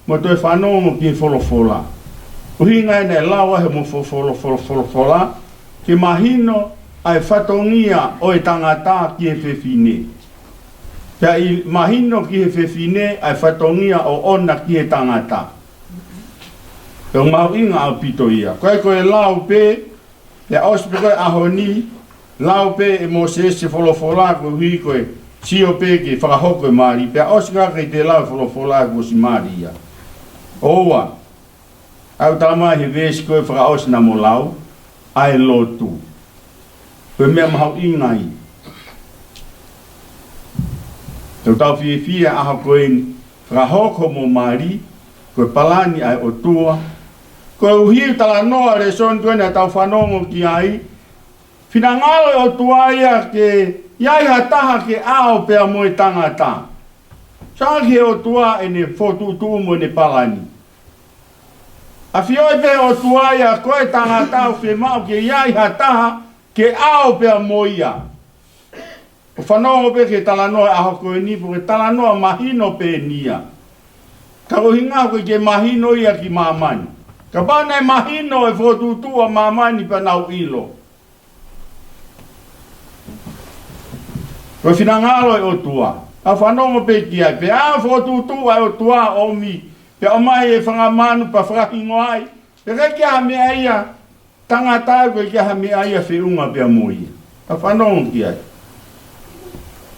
mo e toe fanongo ki he folofola. ʻUhinga ia naʻe lau ai hoʻomo fo-, folo-, folo-, folofola, ke mahino ʻa e fatongia ʻo e tangata ki he fefine. Pea ʻe mahino ki he fefine ʻa e fatongia ʻoʻona ki he tangata. Pea ʻoku mahuʻinga ʻaupito ia. Ko e, ko e lau pē, pea ʻosi pē ko e ʻaho ni, lau pē ʻe Mōsese e folofola koeʻuhi ko e sio pē ke fakahoko e mali, pea ʻosi ka ke te lau e folofola kuo ʻosi mali ia. ʻOua, ʻoku tala mai he veesi ko ē fakaʻosi naʻa mo lau, ʻa e lotu. Ko e meʻa mahuʻinga ia. Te u tau fiefia ʻaho ko eni, fakahoko hoʻomo mali, ko e palani ʻa e ʻOtua. Koeʻuhi talanoa lēsoni ko ē naʻa tau fanongo ki ai, finangalo e ʻOtua ia ke ʻi ai ha taha ke ʻao pea mo e tangata. Sai ki he ʻOtua ʻene fokotuʻutuʻu mo ʻene palani. ʻAfioʻi pē ʻe he ʻOtua ia ko e tangata ʻoku fiemaʻu ke ʻi ai ha taha ke ʻao pea mo ia. ʻOku fanongo pē ki he talanoa ʻaho ko eni, pea ko e talanoa mahino pē eni ia. Ka ko e ʻuhinga ʻoku ʻikai ke mahino ia ki māmani. Kapau naʻe mahino e fokotuʻutuʻu ʻa māmani pea nau ʻilo. Ko e finangalo e ʻOtua. ʻOku fanongo pē ki ai. Pea fokotuʻutuʻu ʻa e ʻOtua ʻo ʻomi. Pea ʻomai e fanga manu pea fakahingoa ai. Pea ʻikai ke ʻi ai ha meʻa ia. Tangata ʻoku ʻikai ke ʻi ai ha meʻa ia feʻunga pea mo ia. ʻOku fanongo ki ai.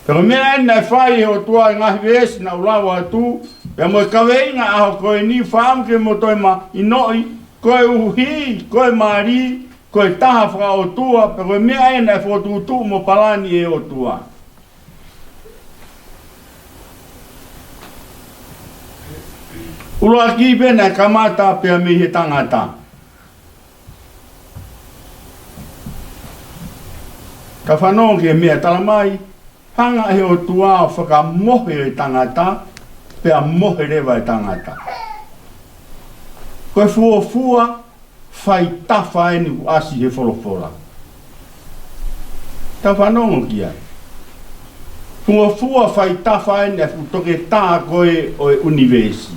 Pea ko e meʻa eni naʻe fai ʻe he ʻOtua ʻi he ngaahi veesi naʻa ku lau atu. Pea mo e kaveinga ʻaho ko eni, fakaʻamu ke mo toe mahinoʻi, koeʻuhi, ko e mali, ko e taha fakaʻotua, pea ko e meʻa ē naʻe fokotuʻutuʻu mo palani ʻe he ʻOtua. ʻUluaki pē naʻe kamata pea mei he tangata. Ka fanongo ki he meʻa tala mai, hanga ʻe he ʻOtua ʻo fakamohe e tangata, pea mohe leva e tangata. Ko e fuofua faitafa eni ʻoku ʻasi he folofola. Tau fanongo ki ai. Fuofua faitafa eni ʻa e fuʻu toketā ko ē ʻo e ʻunivēsi.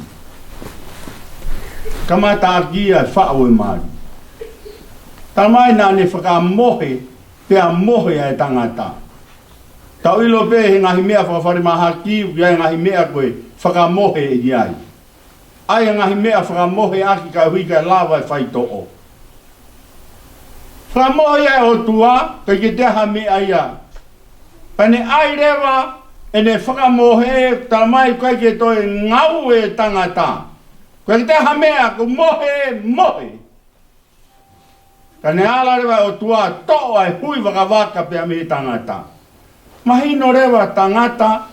Kamata ʻaki ia e faʻu e mali. Tala mai naʻa ne fakamohe, pea mohe ʻa e tangata. Tau ʻilo pē he ngaahi meʻa fakafalemahaki, ʻoku ʻi ai e ngaahi meʻa ko e fakamohe ʻi ai. ʻA ia e ngaahi meʻa fakamohe ʻaki kae ʻuhi kae lava e faitoʻo. Fakamohe ia ʻe he ʻOtua, ʻikai ke toe ʻi ai ha meʻa ia. Pea ne ʻai leva ʻene fakamohe, tala mai ʻikai ke toe ngaue e tangata. ʻIkai ke toe ʻi ai ha meʻa, ko e mohe, mohe. Ka ne ala leva e ʻOtua ʻo toʻo ʻa e hui vakavaka pea mei he tangata. Mahino leva tangata,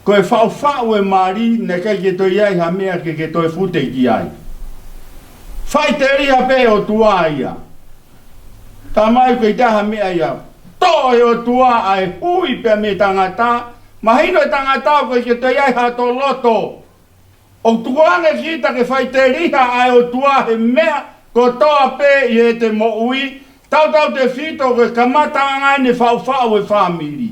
ko e faʻufaʻu e mali, naʻe ʻikai ke toe ʻi ai ha meʻa ke ke toe fute ki ai. Faʻiteliha pē ʻOtua ia. Tala mai ʻikai toe ʻi ai ha meʻa ia. Toʻo ʻe he ʻOtua ʻa e hui pea mei he tangata, mahino e tangata ʻoku ʻikai ke toe ʻi ai ha toe loto. ʻOku tukuange kita ke faʻiteliha ʻa e ʻOtua he meʻa kotoa pē ʻi heʻete moʻui, tautautefito ko e kamataʻanga eni e faʻufaʻu e fāmili.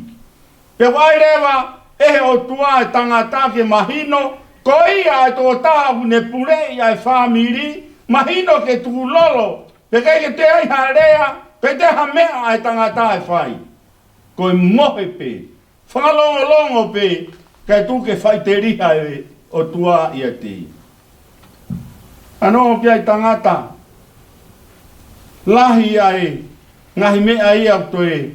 Pea ʻoku ʻai leva ʻe he ʻOtua e tangata ke mahino, ko ia e tokotaha ʻoku ne puleʻi ʻa e fāmili, mahino ke tukulolo, pea ʻikai ke toe ʻi ai ha lea, ʻikai toe ʻi ai ha meʻa ʻa e tangata ʻe fai. Ko e mohe pē. Fakalongolongo pē, kae tuku ke faʻiteliha e ʻOtua ʻiate ia. Fanongo ki ai tangata, lahi ʻa e ngaahi meʻa ia ʻoku toe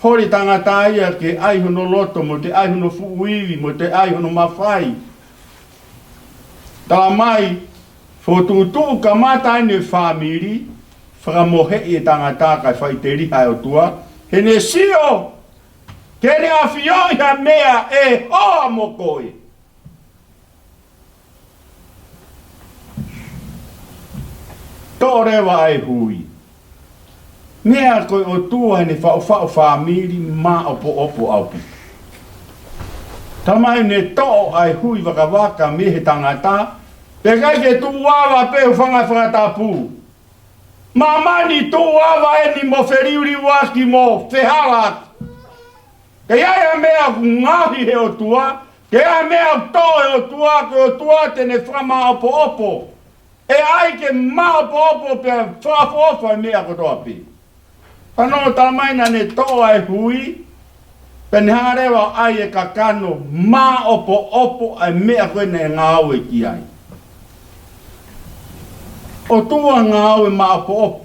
holi tangata ia ke ʻai hono loto, mo toe ʻai hono fuʻu ivi, mo toe ʻai hono mafai. Tala mai, fokotuʻutuʻu kamata eni e fāmili, fakamoheʻi e tangata kae faʻiteliha e ʻOtua, he ne sio Ke ne ʻafioʻi ha meʻa ʻe hoa mo koe. Toʻo leva ʻa e hui. Meʻa ko e ʻOtua ne faʻufaʻu fāmili maʻopoʻopo ʻaupito. Talamai ne toʻo ʻa e hui vakavaka mei he tangata, pea ʻikai ke tuʻu ava pē, hūfanga he fakatapu. Māmani tuʻu ava eni mo feliuliuaki mo fehālaaki. Ka ʻi ai ha meʻa ʻoku ngaohi he ʻOtua, ka ʻi ai ha meʻa ʻoku toʻo he ʻOtua, ko e ʻOtua te ne fakamaʻopoʻopo. ʻE ʻai ke maʻopoʻopo pea fakaʻofoʻofa e meʻa kotoa pē. Fanongo, talamai naʻa ne toʻo ʻa e hui, pea ne hanga leva ʻo ʻai e kakano maʻopoʻopo ʻa e meʻa ko ē naʻe ngāue ki ai. ʻOtua ngāue maʻopoʻopo.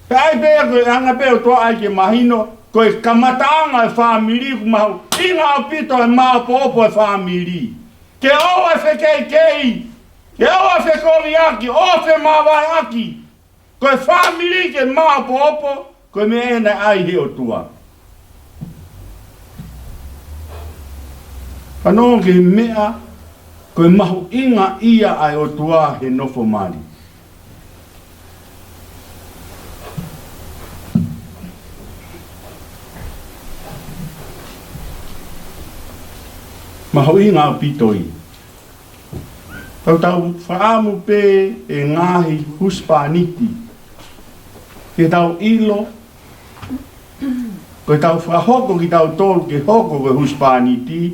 Pea ʻai pē ko e anga pē ʻOtua ʻai ke mahino, ko e kamataʻanga e fāmili ʻoku mahuʻinga ʻaupito e maʻopoʻopo e fāmili. Ke ʻoua ʻe fekeikei, ke ʻoua ʻe fekoviʻaki, ʻoua ʻe femavaeʻaki. Ko e fāmili ke maʻopoʻopo, ko e meʻa ena ʻai he ʻOtua. Fanongo ki he meʻa, ko e mahuʻinga ia ʻa e ʻOtua he nofo mali. Mahuʻinga ʻaupito ia. Tau tau fakaʻamu pē e ngaahi husepāniti ke tau ʻilo, ko e tau fakahoko kitautolu ke hoko ko e husepāniti,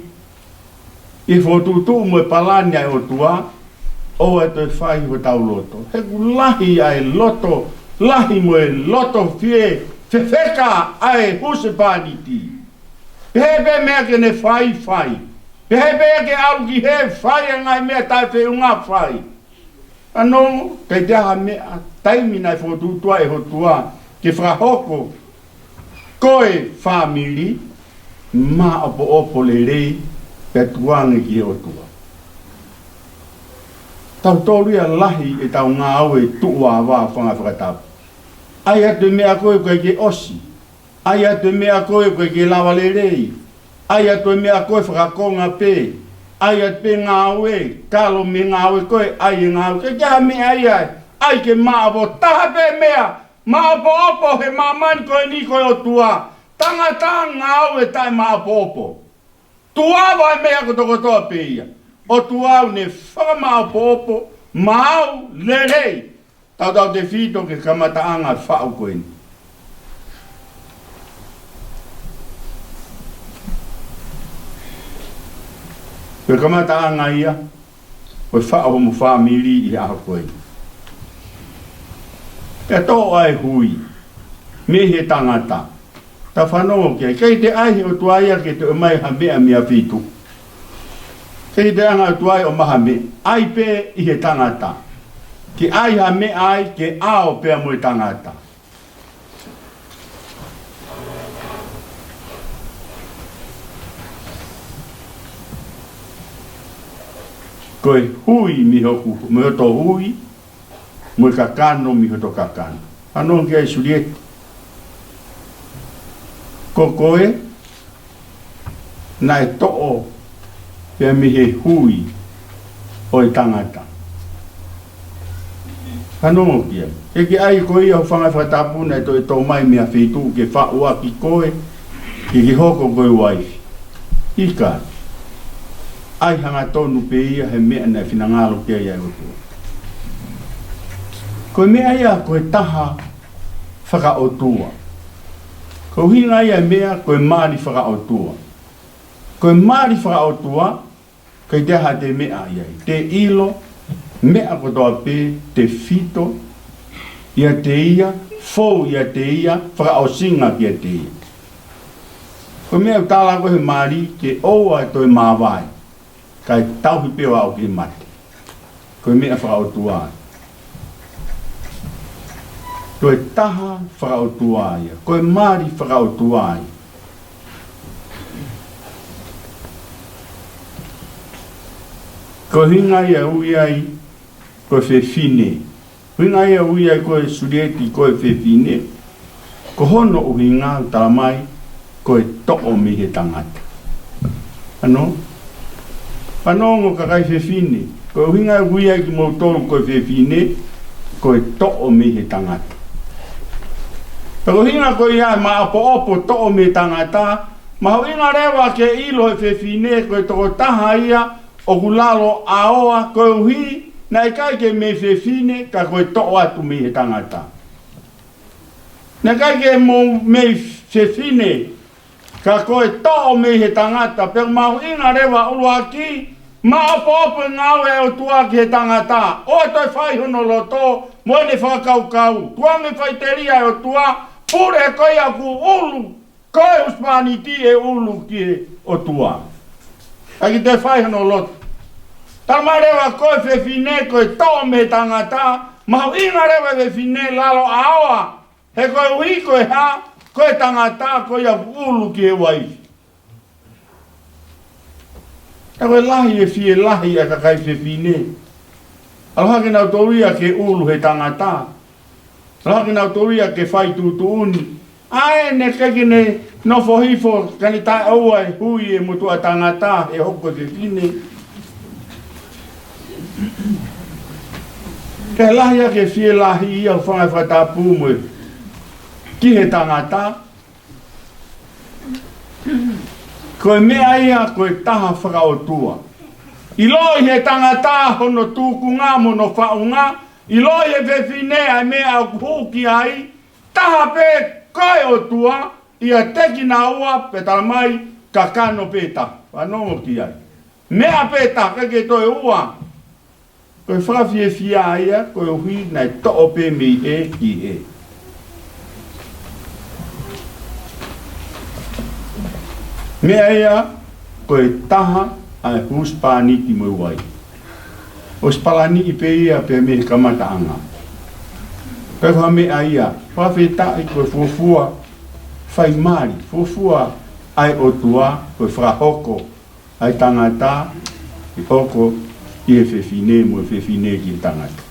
ʻi he fokotuʻutuʻu mo e palani ʻa e ʻOtua, ʻoua ʻe toe fai hotau loto. He ʻoku lahi ʻa e loto lahi mo e loto fie fefeka ʻa e husepāniti. Pehē pē meʻa ke ne fai, fai. Pehē pē ke ʻalu ki hē, fai ʻa e ngaahi meʻa taʻefeʻunga, fai. Fanongo, ʻikai toe ʻi ai ha meʻa, taimi naʻe fokotuʻutuʻu ai ʻe he ʻOtua ke fakahoko ko e fāmili maʻopoʻopo lelei pea tukuange ki he ʻOtua. Tautolu ia lahi ʻetau ngāue tuʻu ava, hūfanga he fakatapu. ʻAi atu e meʻa ko ē ʻoku ʻikai ke ʻosi. ʻAi atu e meʻa ko ē ʻoku ʻikai ke lava lelei. ʻAi atu e meʻa ko ē fakakonga pē. ʻAi atu pē ngāue, kalo mei he ngāue ko ē, ʻai e ngāue. ʻIkai ke ʻi ai ha meʻa ia ʻe ʻai ke maʻopoʻopo. Taha pē meʻa maʻopoʻopo he māmani ko eni ko e ʻOtua. Tangata ngāue taʻemaʻopoʻopo. Tuʻu ava e meʻa kotokotoa pē ia. ʻOtua ʻoku ne fakamaʻopoʻopo maʻu lelei. Tautautefito ki he kamataʻanga faʻu ko eni. Ko e kamataʻanga ia ʻo e faʻu homo fāmili ʻi he ʻaho ko eni. Pea toʻo ʻa e hui mei he tangata. Tau fanongo ki ai, ʻikai toe ʻai he ʻOtua ia ke toe ʻomai ha meʻa mei ha feituʻu. ʻIkai toe ʻai ʻe he ʻOtua ia ʻo ʻomai ha meʻa. ʻAi pē ʻi he tangata. Ke ʻai ha meʻa ai ke ʻao pea mo e tangata. Ko e hui mei hoku, mei hoto hui, mo e kakano mei hoto kakano. Fanongo ki ai Sulieti. Ko koe, naʻe toʻo pē mei he hui ʻo e tangata. Fanongo ki ai. ʻIkai ke ʻai ko ia, hūfanga he fakatapu, naʻe toe tō mai mei ha feituʻu ke faʻu ʻaki koe, ke ke hoko ko e uaifi. ʻIkai. ʻAi hangatonu pē ia he meʻa naʻe finangalo ki ai ʻa e ʻOtua. Ko e meʻa ia ko e taha fakaʻotua. Ko e ʻuhinga ia e meʻa ko e mali fakaʻotua. Ko e mali fakaʻotua, ʻikai toe ʻi ai ha toe meʻa ia. Toe ʻilo, meʻa kotoa pē, tefito ʻiate ia, fou ʻiate ia, fakaʻosinga kiate ia. Ko e meʻa ʻoku tala ko ē he mali ke ʻoua ʻe toe māvae, kae tauhi pē ʻo aʻu ki he mate. Ko e meʻa fakaʻotua. Ko e taha fakaʻotua ia. Ko e mali fakaʻotua ia. Ko e ʻuhinga ia ʻoku ui ai ko e fefine. Ko e ʻuhinga ia ʻoku ui ai ko e Sulieti ko e fefine. Ko hono ʻuhinga ʻoku tala mai, ko e toʻo mei he tangata. Ano, ano ongo kakai fefine, ko e ʻuhinga ʻoku ui ai kimoutolu ko e fefine, ko e toʻo mei he tangata. Pea ko e ʻuhinga ko ia e maʻopoʻopo toʻo mei he tangata, mahuʻinga leva ke ʻilo he fefine ko e tokotaha ia ʻoku lalo ʻaoa, koeʻuhi naʻe ʻikai ke mei fefine, ka ko e toʻo atu mei he tangata. Naʻe ʻikai ke mou mei fefine, ka ko e toʻo mei he tangata. Pea mahuʻinga leva ʻuluaki, maʻopoʻopo e ngāue ʻa e ʻOtua ki he tangata. ʻOua toe fai hono loto, mo ʻene fakakaukau. Tukuange faʻiteliha e ʻOtua, pule ko ia ʻoku ʻulu, ko e husepāniti ʻe ʻulu ki he ʻOtua. ʻIkai ke toe fai hono loto. Talamai leva ko e fefine, ko e toʻo mei he tangata, mahuʻinga leva e fefine lalo ʻaoa. He koeʻuhi ko e hā, ko e tangata, ko ia ʻoku ʻulu ki he uaifi. Ka ko e lahi e fielahi ʻa e kakai fefine. ʻAlu hake nautolu ia ke ʻulu he tangata. ʻAlu hake nautolu ia ke fai tuʻutuʻuni. ʻA ē naʻe ʻikai ke ne nofo hifo, ka ne taʻeʻoua e hui e motuʻa tangata he hoko e fefine. Ka lahi ake e fielahi ia ʻoku fanga fakatapu mo e ki he tangata. Ko e meʻa ia ko e taha fakaʻotua. ʻIloʻi he tangata hono tūkunga mo hono faʻunga, ʻiloʻi he fefine ʻa e meʻa ʻoku hū ki ai, taha pē ko e ʻOtua, ʻiate kinaua pea talamai kakano pē taha. Fanongo ki ai. Meʻa pē taha, ʻikai ke toe ua. Ko e fakafiefia ia, koeʻuhi naʻe toʻo pē mei he ki he. Meʻa ia, ko e taha ʻa e husepāniti mo e uaifi. ʻOsi palaniʻi pē ia pea mei he kamataʻanga. Pea ko ha meʻa ia, fakafetaʻi ko e fuofua fai mali, fuofua ʻa e ʻOtua, ko e fakahoko ʻa e tangata, ʻe hoko ki he fefine mo e fefine ki he tangata.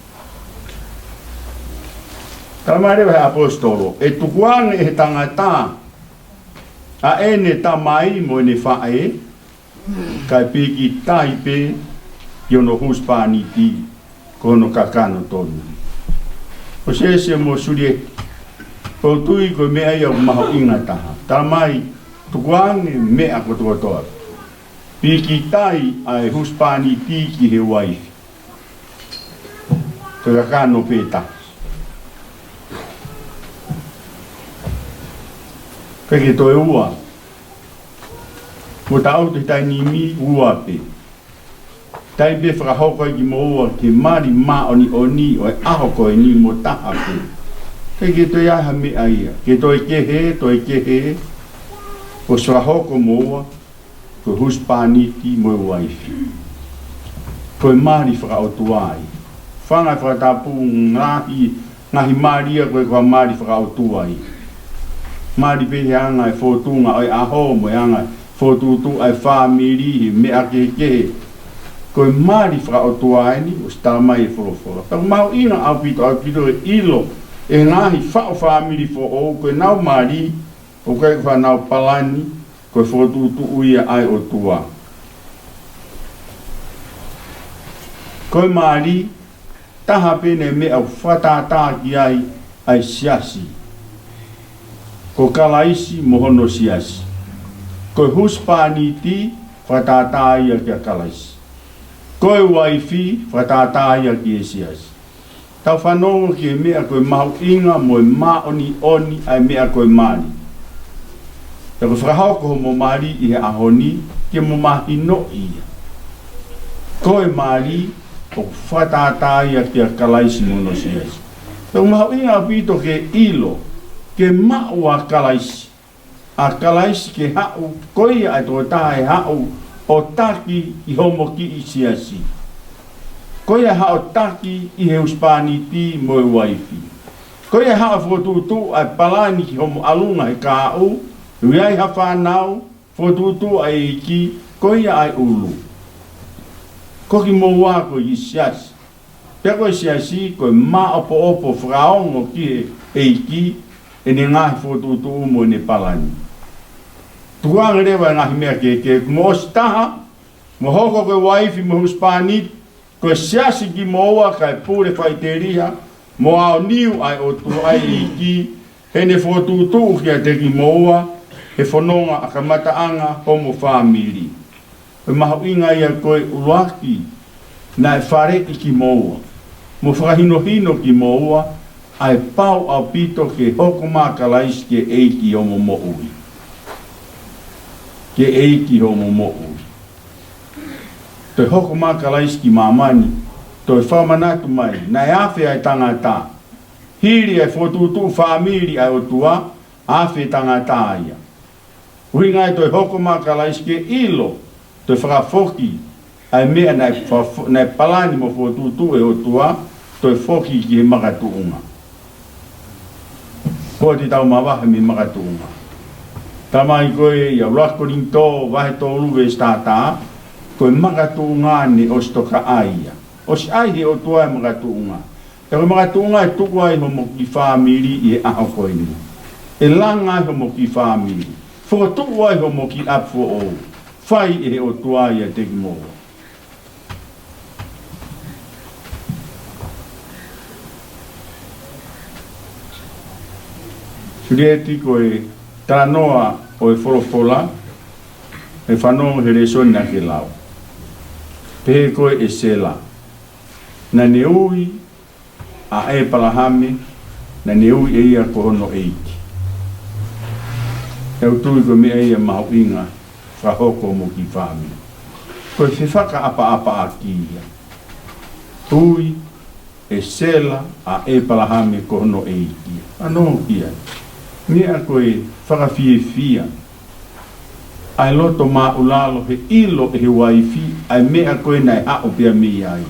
Talamai leva he ʻaposetolo, ʻe tukuange ʻe he tangata ʻa ʻene tamai mo ʻene faʻē, kae pīkitai pē ki hono husepāniti, ko hono kakano tonu. ʻOsi ese mo Sulieti, ʻoku ou tui ko e meʻa ia ʻoku mahuʻinga taha. Talamai, tukuange meʻa kotokotoa. Pīkitai ʻa e husepāniti ki he uaifi. Ko e kakano pē taha. ʻIkai ke toe ua. Mo taʻoto he taimi ni ua pē. Taimi pē fakahoko ai kimoua ke mali māʻoniʻoni ʻo e ʻaho ko eni mo taha pē. ʻIkai ke toe ʻi ai ha meʻa ia. Ke toe kehe, toe kehe. ʻOsi fakahoko moua, ko e husepāniti mo e uaifi. Ko e mali fakaʻotua ia. Fanga fakatapu ngaahi, ngaahi mali ia ko e ko e mali fakaʻotua ia. Mali pē he anga e fōtunga ʻo e ʻaho mo e anga e fokotuʻutuʻu ʻa e fāmili he meʻa kehekehe. Ko e mali fakaʻotua eni, ʻosi talamai e folofola. Pea ʻoku mahuʻinga ʻaupito, ʻaupito e ʻilo ʻe he ngaahi faʻu fāmili foʻou ko ʻenau mali, ʻoku ʻikai ko hanau palani, ko e fokotuʻutuʻu ia ʻa e ʻOtua. Ko e mali, taha pē ʻene meʻa ʻoku fakatātā ki ai ʻa e siasi. Ko Kalaisi mo hono siasi. Ko e husepāniti, fakatātā ia kia Kalaisi. Ko e uaifi, fakatātā ia ki he siasi. Tau fanongo ki he meʻa ko e mahuʻinga mo e māʻoniʻoni ʻa e meʻa ko e mali. Pea ko e fakahoko hoʻomo mali ʻi he ʻaho ni ke mo mahinoʻi ia. Ko e mali ʻoku fakatātā ia kia Kalaisi mo hono siasi. Pea ʻoku mahuʻinga ʻaupito ke ʻilo, ke maʻu ʻa Kalaisi. ʻA Kalaisi ke haʻu, ko ia ʻa e tokotaha ʻe haʻu ʻo taki ʻi hoʻomo kiʻi siasi. Ko ia haʻu ʻo taki ʻi he husepāniti mo e uaifi. Ko ia haʻu ʻo fokotuʻutuʻu ʻa e palani ki hoʻomo ʻalunga he kahaʻu, ʻi ai ha fānau, fokotuʻutuʻu ʻa e ʻEiki, ko ia ʻa e ʻulu. Ko kimoua ko e siasi. Pea ko e siasi, ko e maʻopoʻopo fakaongo ki he ʻEiki, ʻene ngaahi fokotuʻutuʻu mo ʻene palani. Tukuange leva e ngaahi meʻa kehekehe, kuo mou ʻosi taha, mo hoko ko e uaifi mo e husepāniti, ko e siasi kimoua kae pule faʻiteliha, mo aoniu ʻa e ʻOtua ʻa e ʻEiki, heʻene fokotuʻutuʻu kiate kimoua, he fononga ʻa e kamataʻanga homo fāmili. Ko e mahuʻinga ia ko e ʻuluaki, naʻe faleʻi kimoua, mo fakahinohino kimoua, ʻa e pau ʻaupito ke hoko mai ʻa Kalaisi ke ʻEiki homo moʻui. Ke ʻEiki homo moʻui. Toe hoko mai ʻa Kalaisi ki māmani, toe fakamanatu mai, naʻe afe ʻa e tangata. Hili ʻa e fokotuʻutuʻu fāmili ʻa e ʻOtua, afe tangata ia. ʻUhinga ia toe hoko mai ʻa Kalaisi ke ʻilo, toe fakafoki, ʻa e meʻa naʻe fa-, naʻe palani mo fokotuʻutuʻu ʻe he ʻOtua, toe foki ki he makatuʻunga. Ko ʻetau mavahe mei he makatuʻunga. Talamai ko e ʻia ʻuluaki Kolinitō, vahe tolu veesi taha taha, ko e makatuʻunga naʻe ʻosi tokaʻi ia. ʻOsi ʻai ʻe he ʻOtua e makatuʻunga. He ko e makatuʻunga ʻe tuku ai homo kiʻi fāmili ʻi he ʻaho ko eni. ʻE langa ai homo kiʻi fāmili. Fokotuʻu ai homo kiʻi ʻapi foʻou. Fai ʻe he ʻOtua ia ʻiate kimoua. Sulieti, ko e talanoa ʻo e folofola, ʻe fanongo he lēsoni naʻa ke lau. Pehē ko ē ʻe Sela. Naʻa ne ui ʻa ʻĒpalahame, naʻa ne ui ʻe ia ko hono ʻeiki. ʻOku ou tui ko e meʻa ia mahuʻinga, fakahoko mo e kiʻi fāmili. Ko e fefakaʻapaʻapaʻaki ia. Ui ʻe Sela ʻa ʻĒpalahame ko hono ʻeiki. Fanongo ki ai. Meʻa ko e fakafiefia. ʻA e loto māʻulalo he ʻilo ʻe he uaifi, ʻa e meʻa ko ē naʻe haʻu pea mei ai.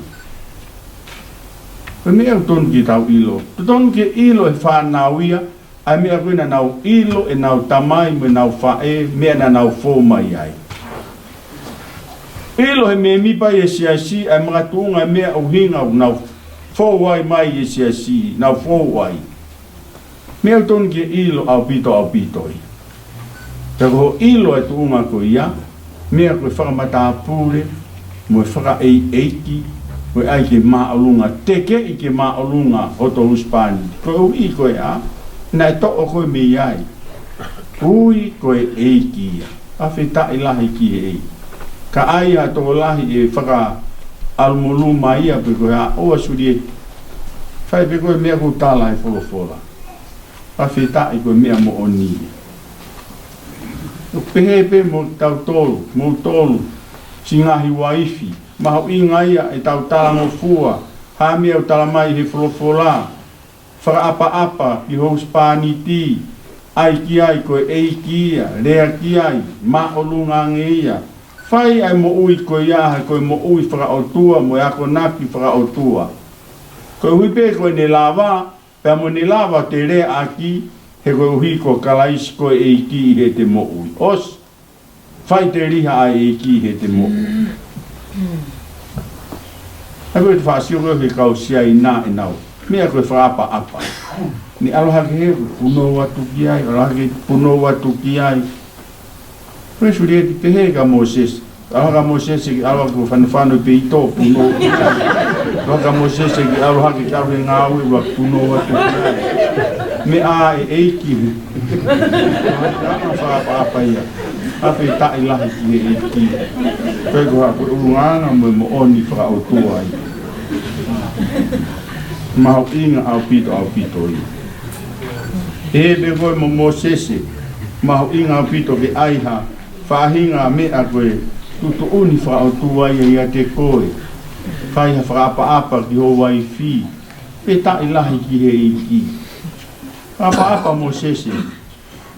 Ko e meʻa ʻoku totonu ke tau ʻilo. Totonu ke ʻilo ʻe he fānau ia, ʻa e meʻa ko ē naʻa nau ʻilo ʻenau tamai mo ʻenau faʻē, meʻa naʻa nau fou mai ai. ʻIlo ʻe he mēmipa ʻi he siasi, ʻa e makatuʻunga ʻa e meʻa ʻuhinga ʻoku nau fou ai mai ʻi he siasi, nau fou ai. Meʻa ʻoku totonu ke ʻilo ʻaupito ʻaupito ia. Ka ko hoʻo ʻilo e tuʻunga ko ia, meʻa ko e fakamatāpule, mo e fakaʻeiʻeiki, mo e ʻai ke māʻolunga, tekeʻi ke māʻolunga hoto husepāniti. Koeʻuhi ko e hā, naʻe toʻo koe mei ai. Ui ko e ʻeiki ia. Fakafetaʻi lahi ki he ʻEiki. Ka ʻai ha tokolahi ʻe fakaʻalumoluma ia pe ko e hā, ʻoua Sulieti. Fai pē ko e meʻa ʻoku tala ʻe he folofola. Fakafetaʻi ko e meʻa moʻoni ia. ʻOku pehē pē mo tautolu, moutolu, siʻi ngaahi uaifi, mahuʻinga ia ʻetau talangofua, ha meʻa ʻoku talamai ʻe he folofola, fakaʻapaʻapa ki ho husepāniti, ʻai ki ai ko e ʻeiki ia, lea ki ai, māʻolunga ange ia. Fai ʻa e moʻui ko ia, he ko e moʻui fakaʻotua, mo e akonaki fakaʻotua. Koeʻuhi pē ko ʻene lava, pea mo ʻene lava te leaʻaki, he koeʻuhi ko Kalaisi ko e ʻEiki ʻi heʻete moʻui. ʻOsi, faʻiteliha ʻa e ʻEiki ʻi heʻete moʻui. ʻA ia ko e fāsio ko ē he kau Siaina ʻenau meʻa ko e fakaʻapaʻapa. Ne ʻalu hake he punou atu ki ai, ʻalu hake punou atu ki ai. Ko e Sulieti pehē kia Mōsese. ʻAlu hake ʻa Mōsese ke ʻalu hake ʻo fanofano pē ʻi tō punou. ʻAlu hake ʻa Mōsese ke ʻalu hake ke ʻalu he ngāue ʻo punou atu. Meʻa ʻa e ʻEiki. Fakaʻapaʻapa ia. Fakafetaʻi lahi ki he ʻEiki. Ko e ko ha ko e ʻulungaanga mo e moʻoni fakaʻotua ia. Mahuʻinga ʻaupito ʻaupito ia. He pē koe mo Mōsese, mahuʻinga ʻaupito ke ʻai ha faʻahinga meʻa ko e tuʻutuʻuni fakaʻotua ia ʻiate koe. Fai ha fakaʻapaʻapa ki ho uaifi. Fakafetaʻi lahi ki he ʻEiki. Fakaʻapaʻapa Mōsese.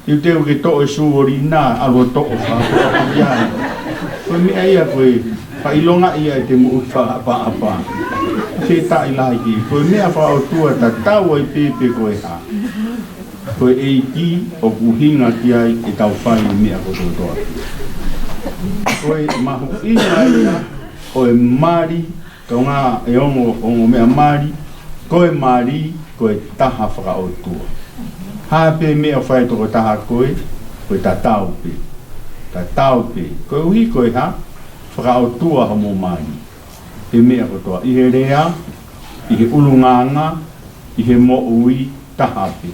Teuteu ke toʻo e suolina, ʻalu ʻo toʻo fakaʻapaʻapa ki ai. Ko e meʻa ia ko e fakaʻilonga ia ʻete moʻui fakaʻapaʻapa. Fakafetaʻi lahi ki he. Ko e meʻa fakaʻotua tatau ai pē pe ko e hā. Ko e ʻEiki ʻoku ʻuhinga ki ai ʻetau fai e meʻa kotokotoa. Ko e mahuʻinga ia ʻo e mali, kaungā e ongo, ongo meʻa mali, ko e mali, ko e taha fakaʻotua. Hā pē meʻa ʻoku fai tokotaha ko ē, ko e tatau pē. Tatau pē, koeʻuhi ko e hā? Fakaʻotua hoʻomo mali. He meʻa kotoa, ʻi he lea, ʻi he ʻulungaanga, ʻi he moʻui, taha pē.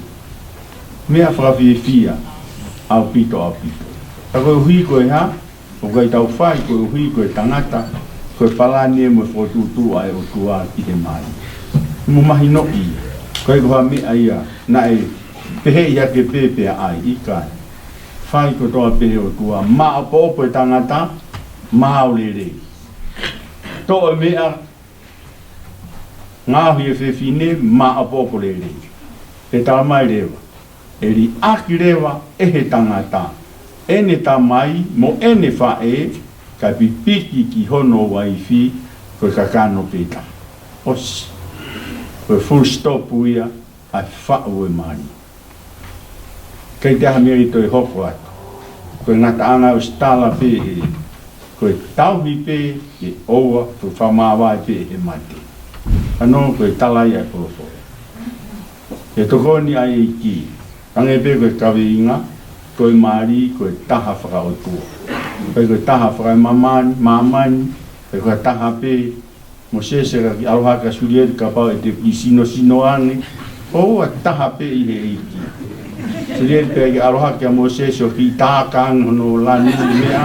Meʻa fakafiefia ʻaupito, ʻaupito. Ka koeʻuhi ko e hā? ʻOku ʻikai tau fai koeʻuhi ko e tangata, ko e palani mo e fokotuʻutuʻu ʻa e ʻOtua ki he mali. Mo mahinoʻi, ʻikai ko ha meʻa ia naʻe pehē ia ke pē pea ʻai, ʻikai. Fai kotoa pē he ʻOtua, maʻopoʻopo e tangata, maau lelei. Toʻo e meʻa, ngaohi e fefine, maʻopoʻopo lelei. He talamai leva, ʻe liʻaki leva ʻe he tangata ʻene tamai mo ʻene faʻē, kae pipiki ki hono uaifi, ko e kakano pē taha. ʻOsi. Ko e full stop ia, ʻa e faʻu e mali. ʻIkai toe ʻi ai ha meʻa ʻe toe hoko atu. Ko e ngataʻanga ʻosi tala pē ē, ko e tauhi pē ʻe ʻoua, ko e fakamāvae pē ʻe he mate. Ano ko e tala ia ʻa e polofola. ʻE tokoni ʻa e ʻEiki, hangē pē ko e kaveinga, ko e mali, ko e taha fakaʻotua. ʻIkai ko e taha fakaemāmani, māmani, ʻikai ko e taha pē Mōsese ka kiʻi ʻalu hake ʻa Sulieti kapau ʻe toe kiʻi sinosino ange. ʻOua, taha pē ʻi he ʻEiki. Sulieti pea kiʻi ʻalu hake ʻa Mōsese ʻo kiʻi tāka ange hono lanu meʻa.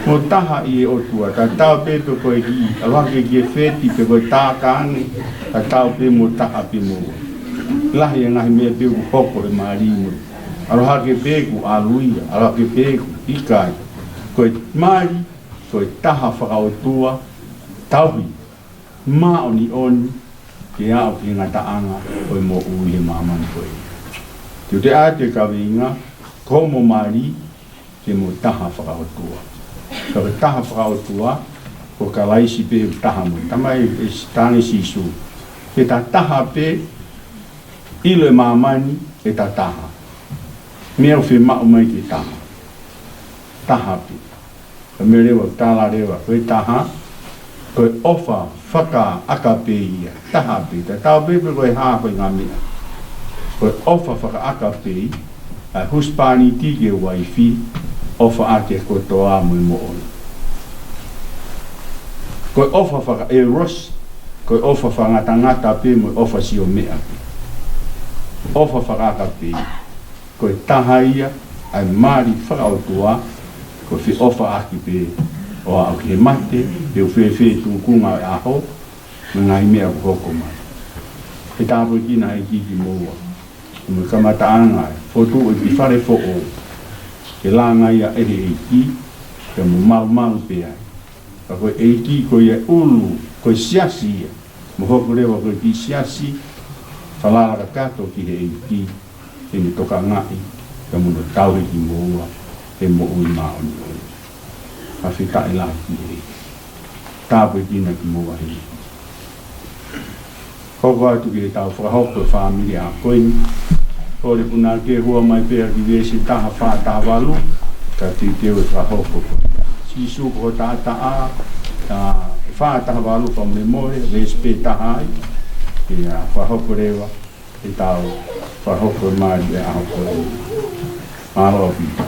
Mo taha ʻi he ʻOtua. Tatau pē pe ko e kiʻi ʻalu hake ki he feti pe ko e tāka ange. Tatau pē mo taha pē mo ua. Lahi e ngaahi meʻa pē ʻoku hoko he mali mo. ʻAlu hake pē kuo ʻalu ia. ʻAlu hake pē kuo ʻikai. Ko e mali, ko e taha fakaʻotua, tauhi māʻoniʻoni ke aʻu ki he ngataʻanga ʻo e moʻui he māmani ko ē. Te u toe ʻai atu e kaveinga, ko hoʻomo mali, ke mo taha fakaʻotua. Ka ko e taha fakaʻotua, ko Kalaisi pē ʻoku taha mo, talamai ʻe Sīsū. Ke ta taha pē, ʻilo e māmani, ʻe ta taha. Meʻa ʻoku fiemaʻu mai ke taha. Taha pē. Ko e meʻa leva, tala leva, ko e taha, ko e ʻofa fakaʻakapei ia, taha pē, tatau pē pe ko e hā ko e ngaahi meʻa. Ko e ʻofa fakaʻakapei, ʻa e husepāniti ki he uaifi, ʻofa ʻaki e kotoa mo e moʻoni. Ko e ʻofa fakaʻelosi, ko e ʻofa fakangatangata pē mo e ʻofa sio meʻa pē. ʻOfa fakaʻakapei. Ko e taha ia ʻa e mali fakaʻotua, ko e feʻofaʻaki pē ʻo aʻu ki he mate, pe ʻoku fēfē tūkunga ʻo e ʻaho, mo e ngaahi meʻa ʻoku hoko mai. Ke tāpuekina ʻEiki kimoua, mo e kamataʻanga ʻe fotu ʻi he fale foʻou, ke langa ia ʻe he ʻEiki, ke mo malumalu pē ai. Ka ko e ʻEiki ko ia ʻulu, ko e siasi ia, mo hoko leva ko e kiʻi siasi, falala kakato ki he ʻEiki, ke ne tokangaʻi, ka mo ne tauhi kimoua, he moʻui māʻoniʻoni. Fakafetaʻi lahi ki he ʻEiki. Tāpuekina kimoua he. Hoko atu ke tau fakahoko e fāmili ʻa ko eni. Kole punake hua mai pē ʻa ki veesi taha fā taha valu, ka titeu e fakahoko ko. Sīsū ko ho taʻataʻa, ʻa, fā taha valu fakamolemole, veesi pē taha ai, ke, ʻa, fakahoko leva, ke tau fakahoko e mali e ʻaho ko eni. Mālō ʻaupito.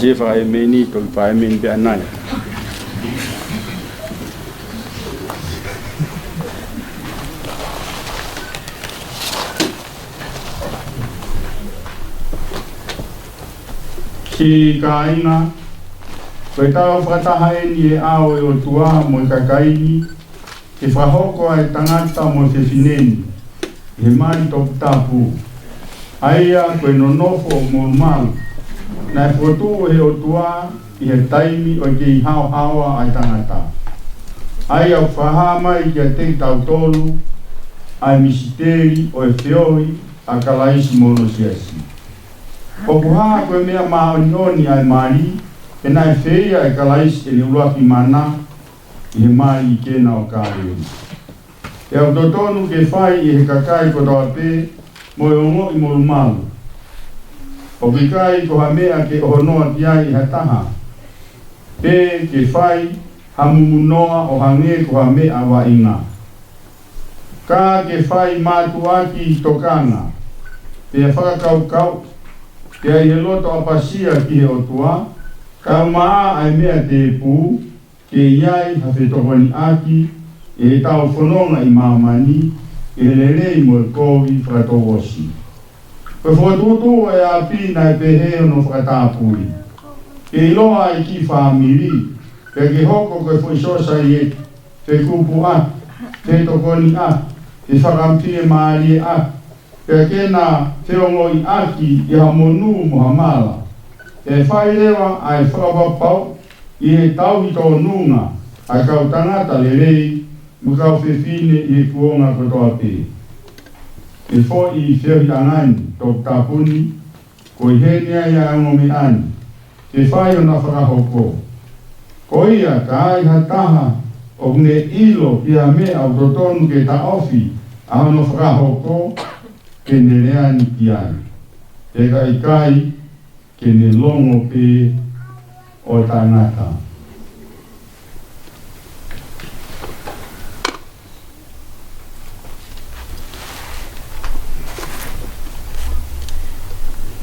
Te fakaʻēmeni, toki fakaʻēmeni pē ʻanai. Siʻi kāinga, ko ʻetau fakataha eni ʻi he ʻao ʻo e ʻOtua mo e kakai ni, ke fakahoko ʻa e tangata mo e fefine ni ʻi he mali toputapu, ʻa ia ko e nonofo ʻo e molumalu naʻe fokotuʻu ʻe he ʻOtua ʻi he taimi ʻo e kei haohaoa ʻa e tangata. ʻA ia ʻoku fakahā mai kiate kitautolu ʻa e misiteli ʻo e feohi ʻa Kalaisi mo hono siasi. ʻOku hā ko e meʻa māʻoniʻoni ʻa e mali, he naʻe feia ʻe Kalaisi ʻene ʻuluaki mana ʻi he mali ʻi Kena ʻo Kāleli. Pea ʻoku totonu ke fai ʻe he kakai kotoa pē mo e ongoʻi molumalu. ʻOku ʻikai ko ha meʻa ke ʻoho noa ki ai ʻe ha taha, pe ke fai ha mumunoa ʻo hangē ko ha meʻa vaʻinga. Ka ke fai mātuʻaki tokanga, pea fakakaukau, pea ʻi he loto ʻapasia ki he ʻOtua, kae ʻumaʻā ʻa e meʻa tēpū, ke ʻi ai ha fetokoniʻaki ʻi heʻetau fononga ʻi māmani, ʻi he lelei mo e kovi fakatouʻosi. Ko e fokotuʻutuʻu ʻo e ʻapi naʻe pehē hono fakatapui. Ke ʻiloa ʻa e kiʻi fāmili, pea ke hoko ko e foʻi sōsaieti fekupuʻaki, fetokoniʻaki, fefakafiemālieʻaki, pea ke na feongoʻiʻaki ʻi ha monū mo ha mala. ʻE fai leva ʻa e fakapapau ʻi he tauhi tōnunga ʻa e kau tangata lelei mo e kau fefine ʻi he kuonga kotoa pē. ʻE foʻi feohiʻanga ni toputapu ni, ko ʻi heni ai ʻa e ongo meʻa ni, ke fai ʻo na fakahoko. Ko ia ka ai ha taha ʻoku ne ʻilo ki ha meʻa ʻoku totonu ke taʻofi ʻa hono fakahoko, ke ne lea ni ki ai. Pea ka ʻikai, ke ne longo pē ʻo taʻengata.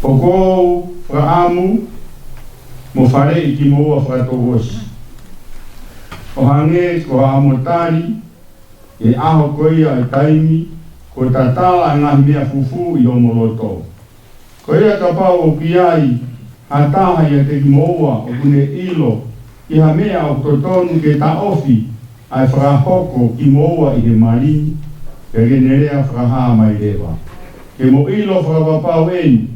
ʻOku ou fakaʻamu mo faleʻi kimoua fakatouʻosi, ʻo hangē ko ha ʻamo tali ʻi he ʻaho ko ia ʻo e taimi, kuo tatala ʻa e ngaahi meʻa fufū ʻi homo loto. Ko ia kapau ʻoku ʻi ai ha taha ʻiate kimoua ʻoku ne ʻilo ki ha meʻa ʻoku totonu ke taʻofi ʻa e fakahoko kimoua ʻi he mali ni, pea ke ne lea fakahā mai leva. Ke mo ʻilo fakapapau eni,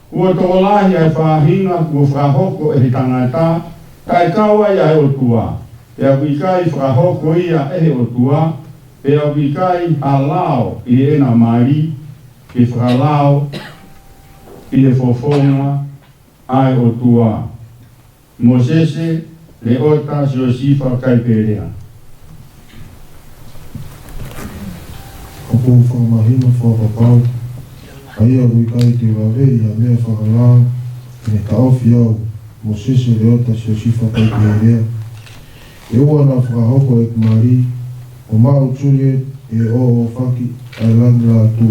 kuo tokolahi ʻa e faʻahinga kuo fakahoko ʻe he tangata, kae kau ai ʻa e ʻOtua. Pea ʻoku ʻikai fakahoko ia ʻe he ʻOtua, pea ʻoku ʻikai ha lao ʻi heʻena mali ke fakalao ʻi he fofonga ʻa e ʻOtua. Mōsese Leota Siosifa Kaipelea. ʻOku ou fakamahino fakapapau, ʻa ia ʻoku ʻikai te u laveʻi ha meʻa fakalao, ke ne taʻofi au, Mōsese Leota Siosifa Kaipelea, ke ʻoua naʻa fakahoko ʻeku mali mo Maʻu Juliet ʻe he ʻOʻofaki ʻa e Langi Lātū.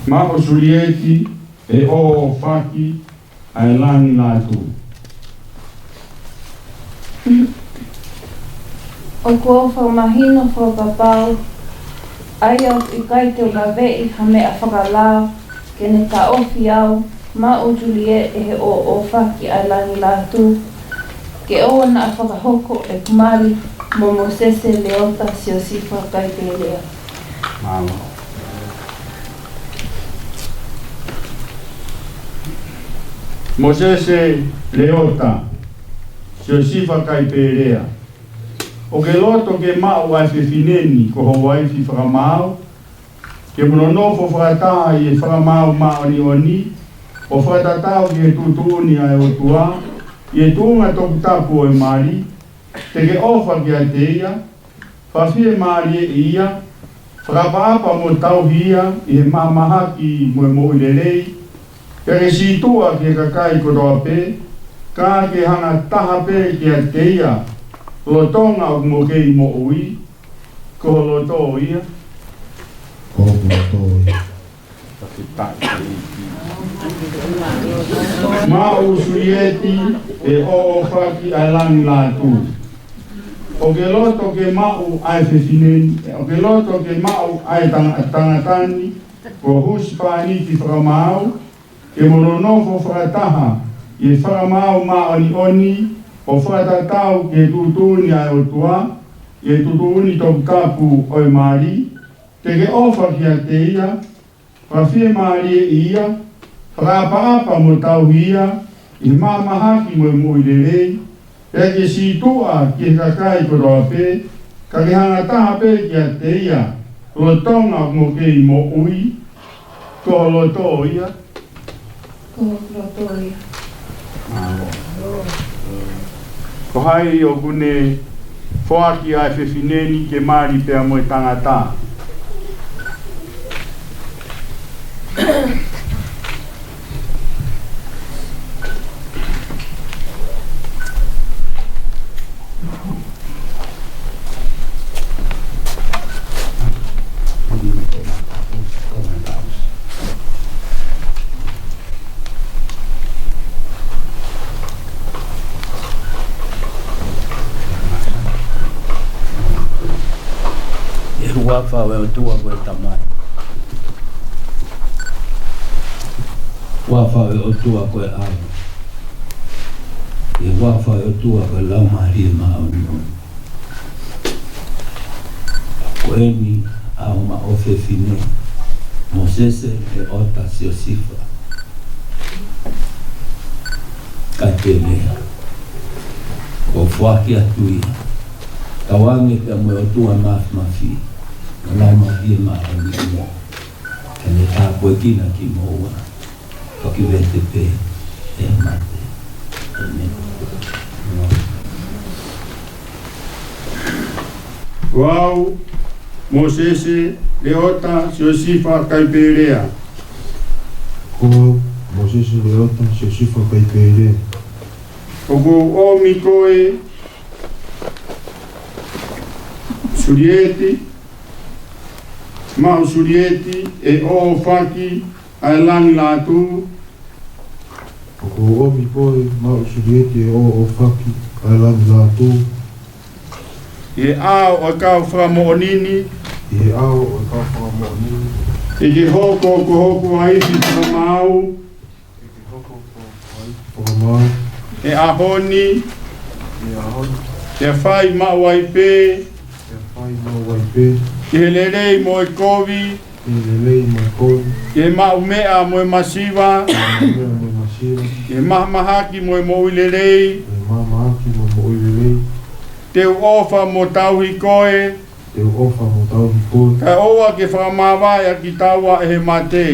Maʻu Julieti ʻe he ʻOʻofaki ʻa e Langi Lātū. ʻOku ou fakamahino fakapapau, ʻa ia ʻoku ʻikai te u laveʻi ha meʻa fakalao, ke ne taʻofi au, Maʻu Juliet ʻe he ʻOʻofaki ʻa e Langi Lātū, ke ʻoua naʻa fakahoko ʻeku mali mo Mōsese Leota Siosifa Kaipelea. Mālō. Mōsese Leota Siosifa Kaipelea, ʻoku ke loto ke maʻu ʻa e fefine ni ko ho uaifi fakamaau, ke mo nonofo fakataha ʻi he fakamaau māʻoniʻoni, ʻo fakatatau ki he tuʻutuʻuni ʻa e ʻOtua, ʻi he tuʻunga toputapu ʻo e mali, te ke ʻofa kiate ia, fakafiemālieʻi ia, fakaʻapaʻapa mo tauhi ia ʻi he mahamahaki mo e moʻui lelei, pea ke sītuʻa ki he kakai kotoa pē, ka ke hanga taha pē kiate ia, lolotonga ʻoku mo kei moʻui. Ko ho loto ia. Ko hoku loto ia. Fakafetaʻi. Maʻu Sulieti ʻe ʻOʻofaki ʻa e Langi Lātū. ʻOku ke loto ke maʻu ʻa e fefine ni, ʻoku ke loto ke maʻu ʻa e tanga-, tangata ni, ko e husepāniti fakamaau, ke mo nonofo fakataha ʻi he fakamaau māʻoniʻoni, ʻo fakatatau ki he tuʻutuʻuni ʻa e ʻOtua, ʻi he tuʻutuʻuni toputapu ʻo e mali, ke ke ʻofa kiate ia, fakafiemālieʻi ia, fakaʻapaʻapa mo tauhi ia ʻi he mahamahaki mo e moʻui lelei, pea ke sītuʻa ki he kakai kotoa pē, ka ke hanga taha pē kiate ia, lolotonga ʻoku mo kei moʻui. Ko ho loto ia. Ko ho loto ia. Ko hai ʻoku ne foaki ʻa e fefine ni ke mali pea mo e tangata? ʻI he huafa ʻo e ʻOtua ko e Tamai. Huafa ʻo e ʻOtua ko e ʻAlo. ʻI he huafa ʻo e ʻOtua ko e Laumālie Māʻoniʻoni. Ko eni ʻa hoʻo ʻofefine, Mōsese Leota Siosifa Kaipelea, kuo foaki atu ia, tauange pea mo e ʻOtua Māfimafi, mo e Laumālie Māʻoniʻoni, ke ne tāpuekina kimoua ʻo kivete pē ʻe he mate. ʻĒmeni. Ko au, Mōsese Leota Siosifa Kaipelea. Ko au, Mōsese Leota Siosifa Kaipelea. ʻOku ou ʻomi koe, Sulieti, Maʻu Sulieti ʻe ʻOʻofaki ʻa e Langi Lātū. ʻOku ou ʻomi koe, Maʻu Sulieti ʻe ʻOʻofaki ʻa e Langi Lātū. ʻI he ʻao ʻo e kau fakamoʻoni ni. ʻI he ʻao ʻo e kau fakamoʻoni ni. ʻE ke hoko ko hoku uaifi fakamaau. ʻE ke hoko ko hoku uaifi fakamaau. ʻI he ʻaho ni. ʻI he ʻaho ni. Pea fai maʻu ai pē. Pea fai maʻu ai pē. ʻI he lelei mo e kovi. ʻI he lelei mo e kovi. ʻI he maʻumeʻa mo e masiva. ʻI he maʻumeʻa mo e masiva. ʻI he mahamahaki mo e moʻui lelei. ʻI he mahamahaki mo e moʻui lelei. Te u ʻofa mo tauhi koe. Te u ʻofa mo tauhi koe. Kae ʻoua ke fakamāvae ʻa kitaua ʻe he mate.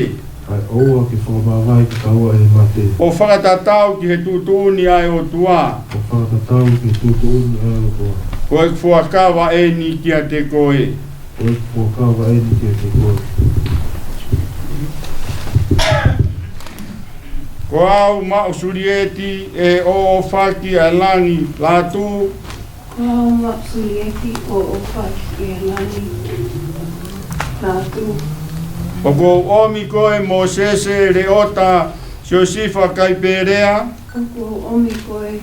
Kae ʻoua ke fakamāvae kitaua ʻe he mate. ʻO fakatatau ki he tuʻutuʻuni ʻa e ʻOtua. ʻO fakatatau ki he tuʻutuʻuni ʻa e ʻOtua. Ko ʻeku fuakava eni kiate koe. Ko ʻeku fuakava eni kiate koe. Ko au Maʻu Sulieti ʻe ʻOʻofaki ʻa e Langi Lātū. Ko au Maʻu Sulieti ʻe ʻOʻofaki ʻa e Langi Lātū. ʻOku ou ʻomi koe Mōsese Leota Siosifa Kaipelea. ʻOku ou ʻomi koe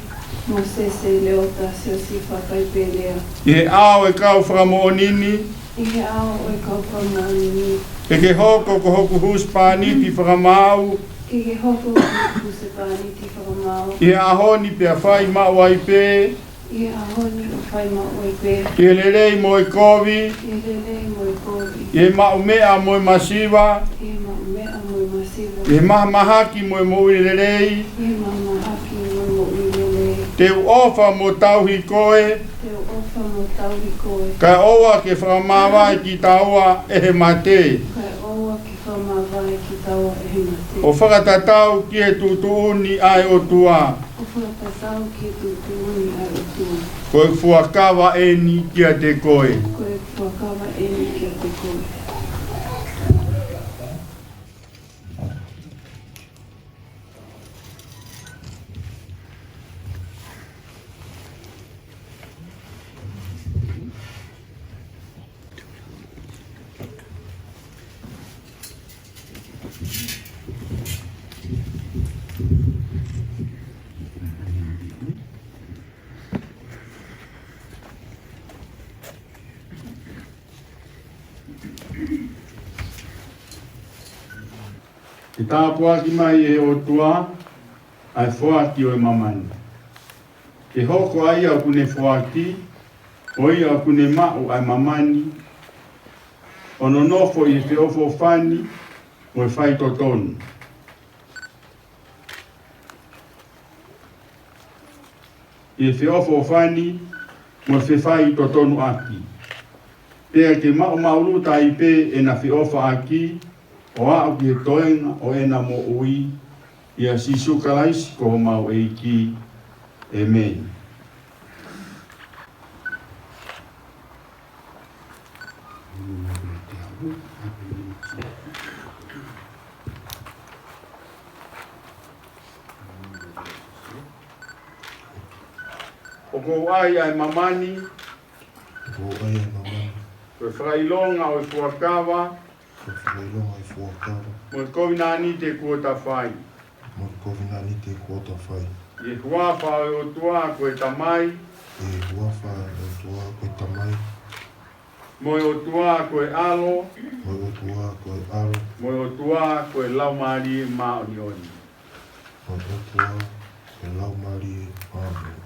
Mōsese Leota Siosifa Kaipelea. ʻI he ʻao ʻo e kau fakamoʻoni ni. ʻI he ʻao ʻo e kau fakamoʻoni ni. ʻE ke hoko ko hoku husepāniti fakamaau. ʻE ke hoko ko hoku husepāniti fakamaau. ʻI he ʻaho ni pea fai maʻu ai pē. ʻI he ʻaho ni ʻo fai maʻu ai pē. ʻI he lelei mo e kovi. ʻI he lelei mo e kovi. ʻI he maʻumeʻa mo e masiva. ʻI he maʻumeʻa mo e masiva. ʻI he mahamahaki mo e moʻui lelei. ʻI he mahamahaki mo e moʻui lelei. Te u ʻofa mo tauhi koe. Te u ʻofa mo tauhi koe. Kae ʻoua ke fakamāvae kitaua ʻe he mate. Kae ʻoua ke fakamāvae kitaua ʻe he mate. ʻO fakatatau ki he tuʻutuʻuni ʻa e ʻOtua. ʻO fakatatau ki he tuʻutuʻuni ʻa e ʻOtua. Ko ʻeku fuakava eni kiate koe. Ko ʻeku fuakava eni kiate koe. Ke tāpuaki mai ʻe he ʻOtua ʻa e foaki ʻo e māmani. Ke hoko ʻa ia ʻoku ne foaki, ko ia ʻoku ne maʻu ʻa e māmani, ʻo nonofo ʻi he feʻofoʻofani mo e faitotonu. ʻI he feʻofoʻofani mo e fefaitotonuʻaki. Pea ke maʻumaʻuluta ai pē ʻena feʻofaʻaki, ʻo aʻu ki he toenga ʻo ʻena moʻui, ʻia Sīsū Kalaisi ko homau ʻEiki. ʻĒmeni. ʻOku ou ʻai ʻa e māmani. ʻOku ou ʻai ʻa e māmani. Ko e fakaʻilonga ʻo e fuakava. Ko e fakaʻilonga ʻo e fuakava. Mo e kovinānite kuo ta fai. Mo e kovinānite kuo ta fai. ʻI he huafa ʻo e ʻOtua ko e Tamai. ʻI he huafa ʻo e ʻOtua ko e Tamai. Mo e ʻOtua ko e ʻAlo. Mo e ʻOtua ko e ʻAlo. Mo e ʻOtua ko e Laumālie Māʻoniʻoni. Mo e ʻOtua ko e Laumālie Māʻoniʻoni.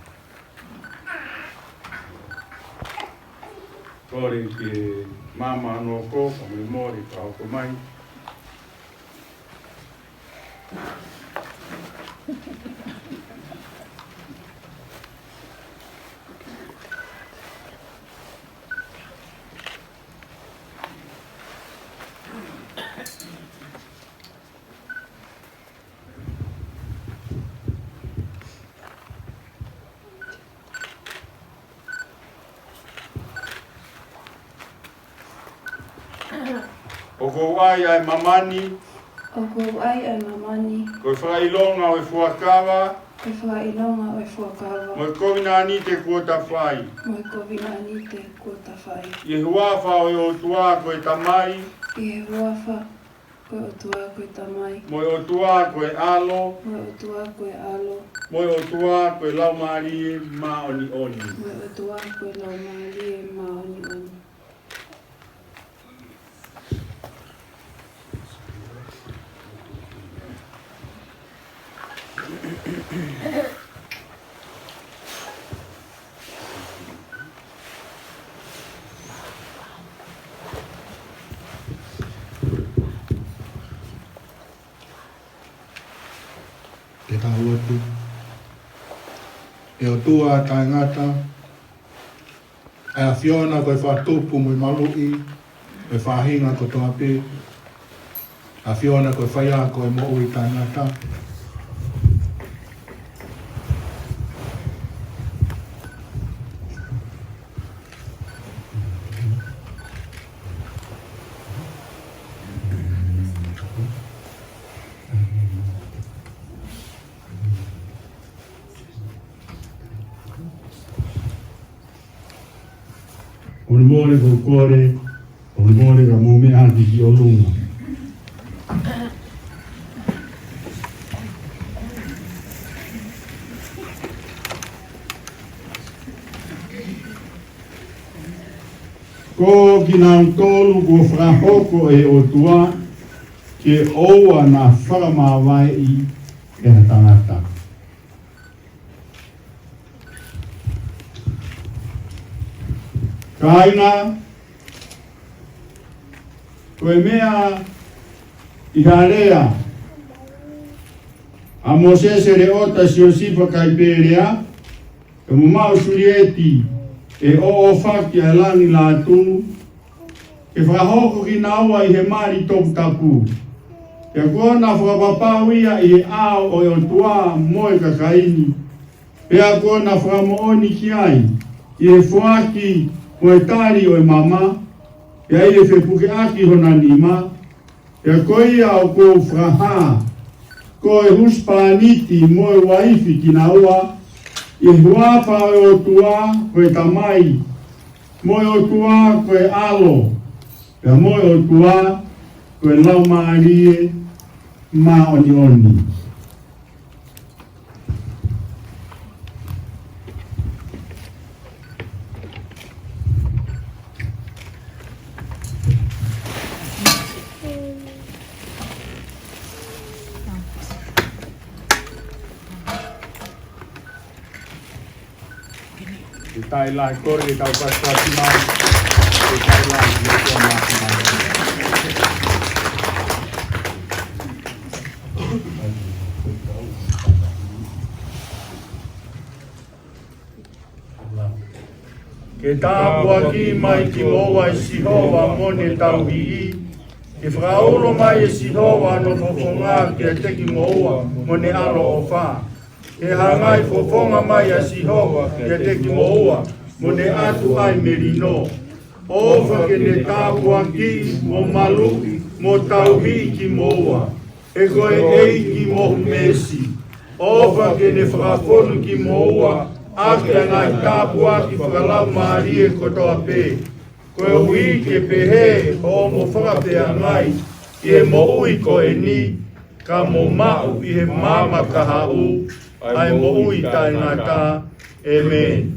Kole ke maama ʻa e nofo, ka mui mole ka hoko mai. ʻOku ou ʻai ʻa e māmani. ʻOku ou ʻai ʻa e māmani. Ko e fakaʻilonga ʻo e fuakava. Ko e fakaʻilonga ʻo e fuakava. Mo e kovinānite kuo ta fai. Mo e kovinānite kuo ta fai. ʻI he huafa ʻo e ʻOtua ko e Tamai. ʻI he huafa ʻo e ʻOtua ko e Tamai. Mo e ʻOtua ko e ʻAlo. Mo e ʻOtua ko e ʻAlo. Mo e ʻOtua ko e Laumālie Māʻoniʻoni. Mo e ʻOtua ko e Laumālie Māʻoniʻoni. Ke tau lotu. ʻE ʻOtua taʻengata, ʻa e ʻAfiona ko e fakatupu mo e maluʻi ʻo e faʻahinga kotoa pē. ʻAfiona ko e faiako ʻo e moʻui taʻengata. ʻOku mole ko kole, ʻoku mole ka mou meʻa hake ki ʻolunga. Ko kinautolu kuo fakahoko ʻe he ʻOtua ke ʻoua naʻa fakamāvaeʻi ʻe ha tangata. Kāinga, ko e meʻa ʻi he lea ʻa Mōsese Leota Siosifa Kaipelea, ʻe mo Maʻu Sulieti ʻe ʻOʻofaki ʻa e Langi Lātū, ke fakahoko kinaua ʻi he mali toputapu. Pea kuo na fakapapau ia ʻi he ʻao ʻo e ʻOtua mo e kakai ni. Pea kuo na fakamoʻoni ki ai ʻi he foaki mo e tali ʻo e mama, pea ʻi he fepukeʻaki hona nima. Pea ko ia ʻoku ou fakahā, ko e husepāniti mo e uaifi kinaua, ʻi he huafa ʻo e ʻOtua ko e Tamai, mo e ʻOtua ko e ʻAlo, pea mo e ʻOtua ko e Laumālie Māʻoniʻoni. Tailahi, kole ke tau pasipasi mai. Tailahi, le tua mai. Ke tāpuakiʻi mai kimoua ʻe Sihova mo ne tauhi. Ke fakaulo mai ʻe Sihova hono fofonga kiate kimoua mo ne ʻaloʻofa. Ke hangai fofonga mai ʻa Sihova kiate kimoua mo ne ʻatu ʻa e melino. ʻOfa ke ne tāpuakiʻi mo maluʻi mo tauhi kimoua. He ko e ʻEiki mohu meesi. ʻOfa ke ne fakafonu kimoua ʻaki ʻa e ngaahi tāpuaki fakalaumālie kotoa pē. Koeʻuhi ke pehē hoʻomo fakafeangai ʻi he moʻui ko eni, ka mo maʻu ʻi he maama kahaʻu ʻa e moʻui taʻengata. ʻĒmeni.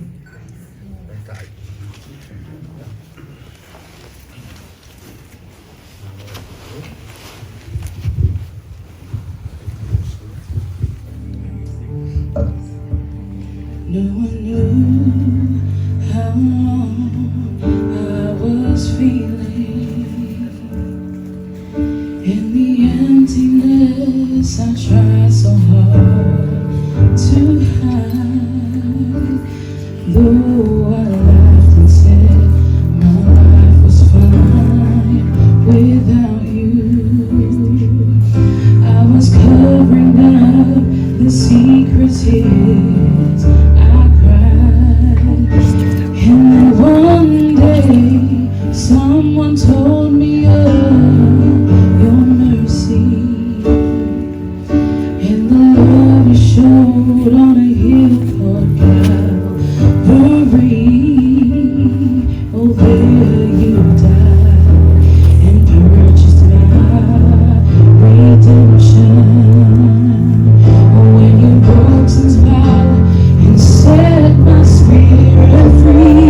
No one knew how long I was feeling. In the emptiness, I tried so hard to hide. Though I laughed and said my life was fine without you, I was covering up the secret tears I cried. And then one day, someone told me of your mercy. And the love you showed on a hill called Calvary. Oh, there you died and purchased my redemption. When your broken power and set my spirit free.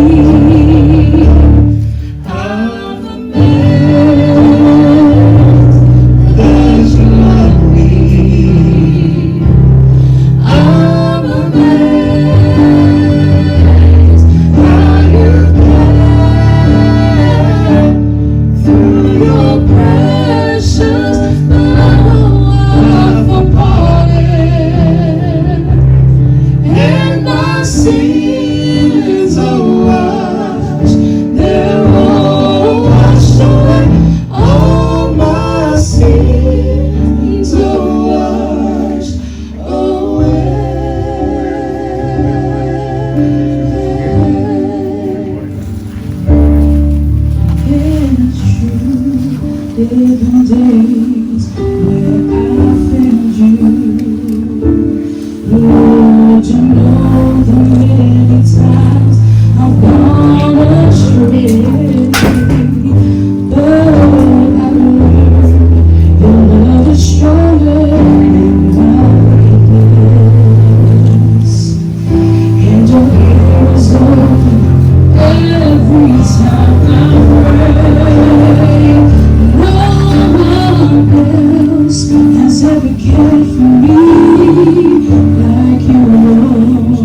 I'm amazed that you love me. I'm amazed how you care. Through your precious blood, I'm pardoned, and my sins are washed. They're all washed away. All my sins are washed away. It's true, there have been days where I found you. Lord, you know the many times I've gone astray, but I've learned your love is stronger than my weakness, and your care is over every time I pray. No one else has ever cared for me like you, Lord.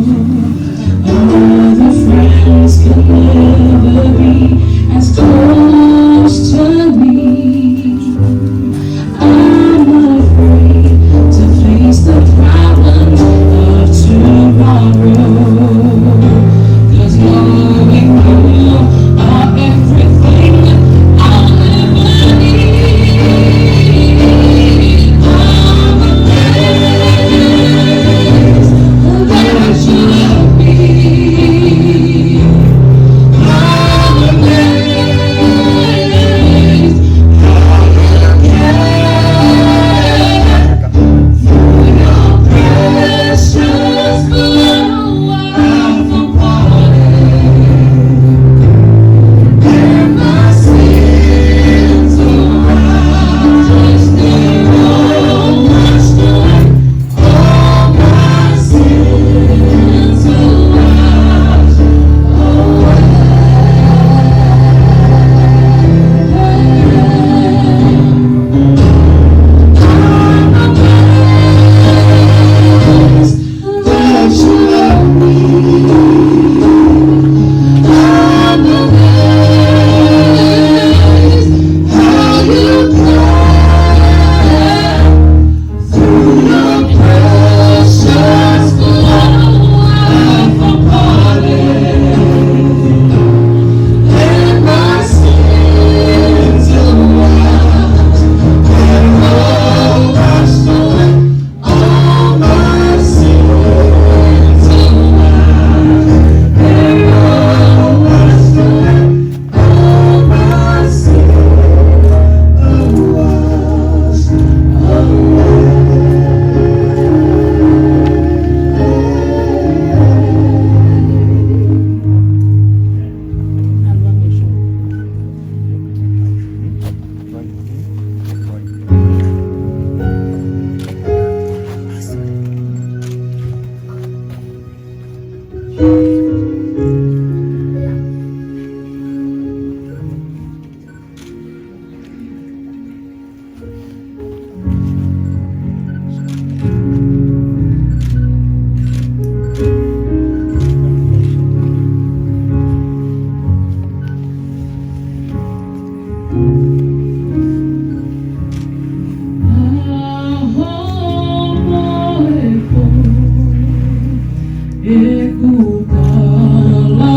ʻeku talalo,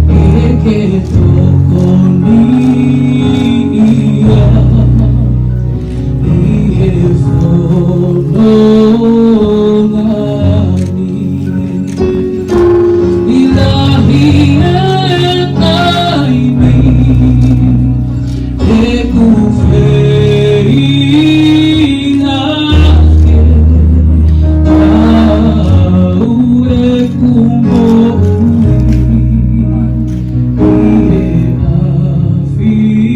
ʻe ke tokoni ia ʻi he fononga ni. ʻI lahi e taimi ʻeku feinga ke tau ʻeku moʻui ʻi he ʻAfiona.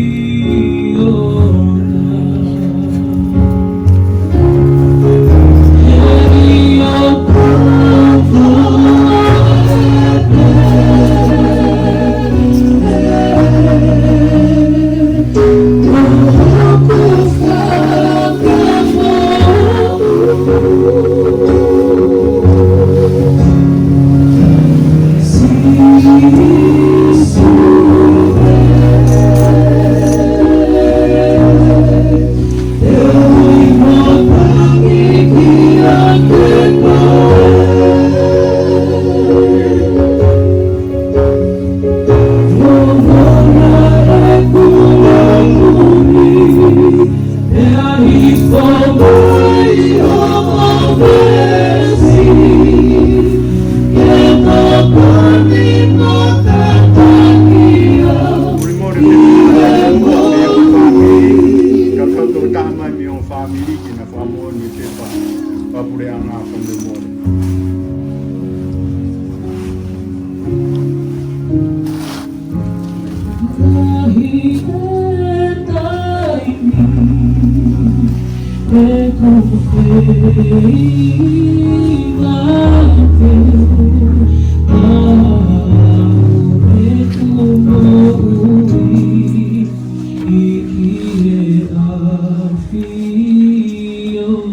Ka tau toki taha mai mei ho fāmili ke na fakamoʻoni e pepa fakapuleʻanga fakamolemole. Lahi e taimi ʻeku feinga ke tau ʻeku moʻui ʻi he ʻAfiona.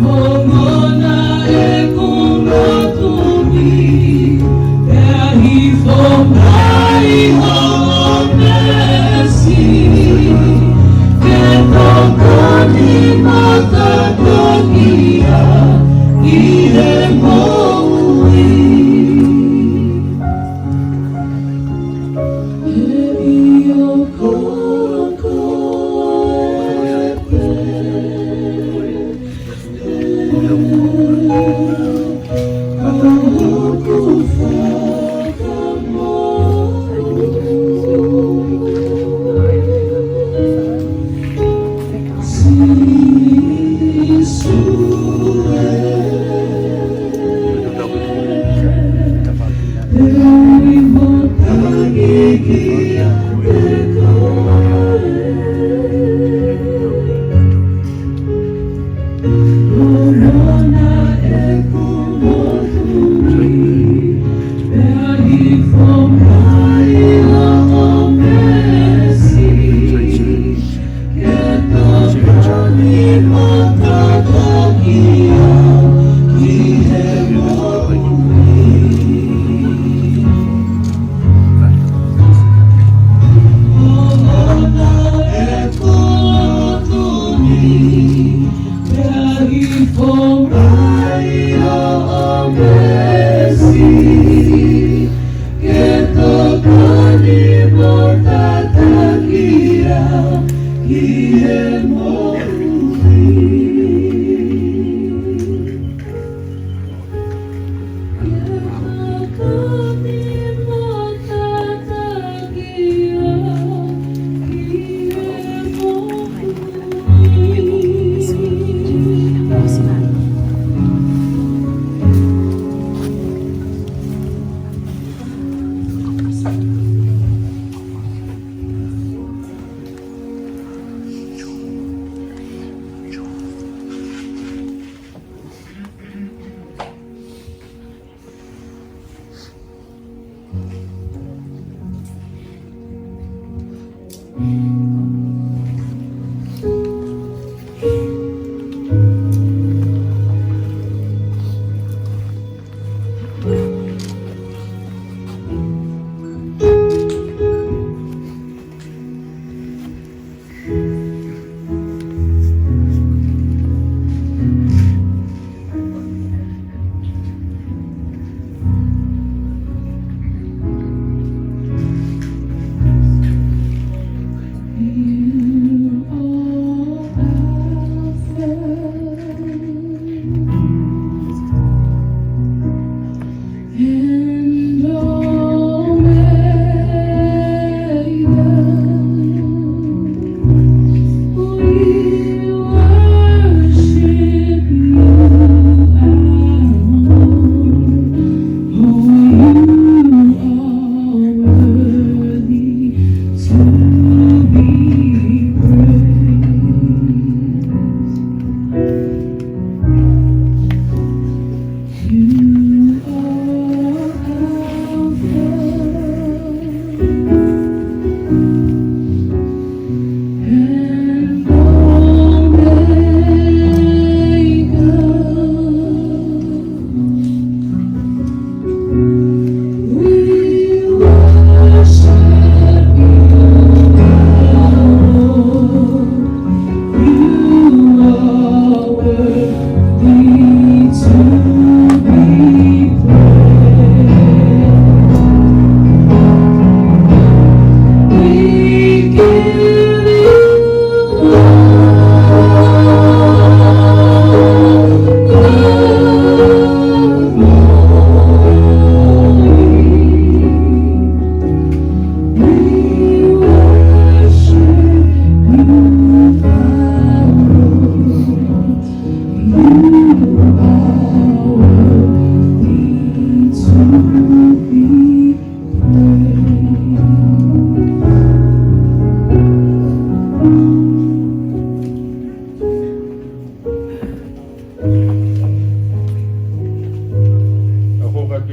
Hongona ʻeku moʻui, pea hifo mai ho ʻEiki, ke tokoni mo tokoniʻi ʻi he moʻui. He ʻikai ko koe pē.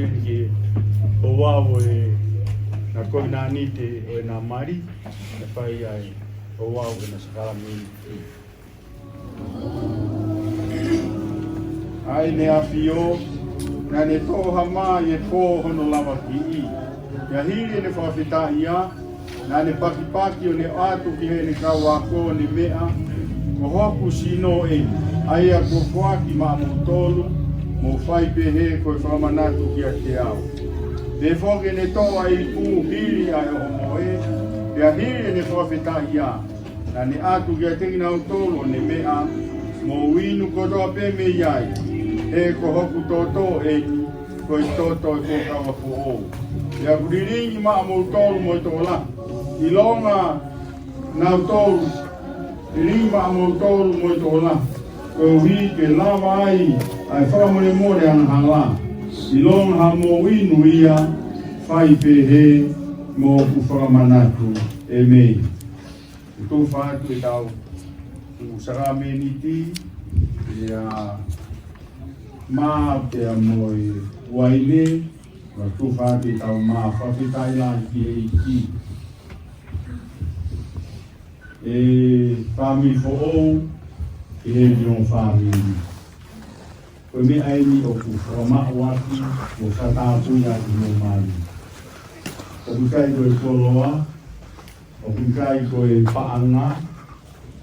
Ke ouau ʻena kovinānite ʻo ʻena mali, ʻe fai ai ouau ʻena sākalamēniti. ʻA ʻEne ʻAfio, naʻa ne toʻo ha mā ʻi he pō hono lavakiʻi. Pea hili ʻene fakafetaʻia, naʻa ne pakipaki ʻo ne ʻoatu ki heʻene kau ako ʻo ne meʻa, Ko hoku sino ʻeni, ʻa ia kuo foaki maʻamoutolu, mou fai pehē ko e fakamanatu kiate au. Pea foki ʻene toʻo ʻa e ipu hili ʻa e ʻohomohe, pea hili ʻene fakafetaʻia, naʻa ne ʻoatu kiate kinautolu ʻo ne meʻa, Mou inu kotoa pē mei ai, he ko hoku toto ʻeni, ko e toto ʻo e fuakava foʻou. Pea ʻoku lilingi maʻamoutolu mo e tokolahi, ʻilonga nautolu, lilingi maʻamoutolu mo e tokolahi, koeʻuhi ke lava ai ʻa e fakamolemole angahala, ʻilonga haʻamou inu ia, fai pehē mo ʻeku fakamanatu. ʻĒmeni. ʻOku tufa atu ʻetau sākalamēniti, ʻa e mā pea mo e uaine, ʻoku tufa atu ʻetau mā. Fakafetaʻi lahi ki he ʻEiki. ʻE fāmili foʻou, ʻe he ongo fāmili. Ko e meʻa ʻeni ʻoku fakamaʻu ʻaki, ʻoku fakatapui ʻaki mo mali. ʻOku ʻikai ko e koloa, ʻoku ʻikai ko e paʻanga,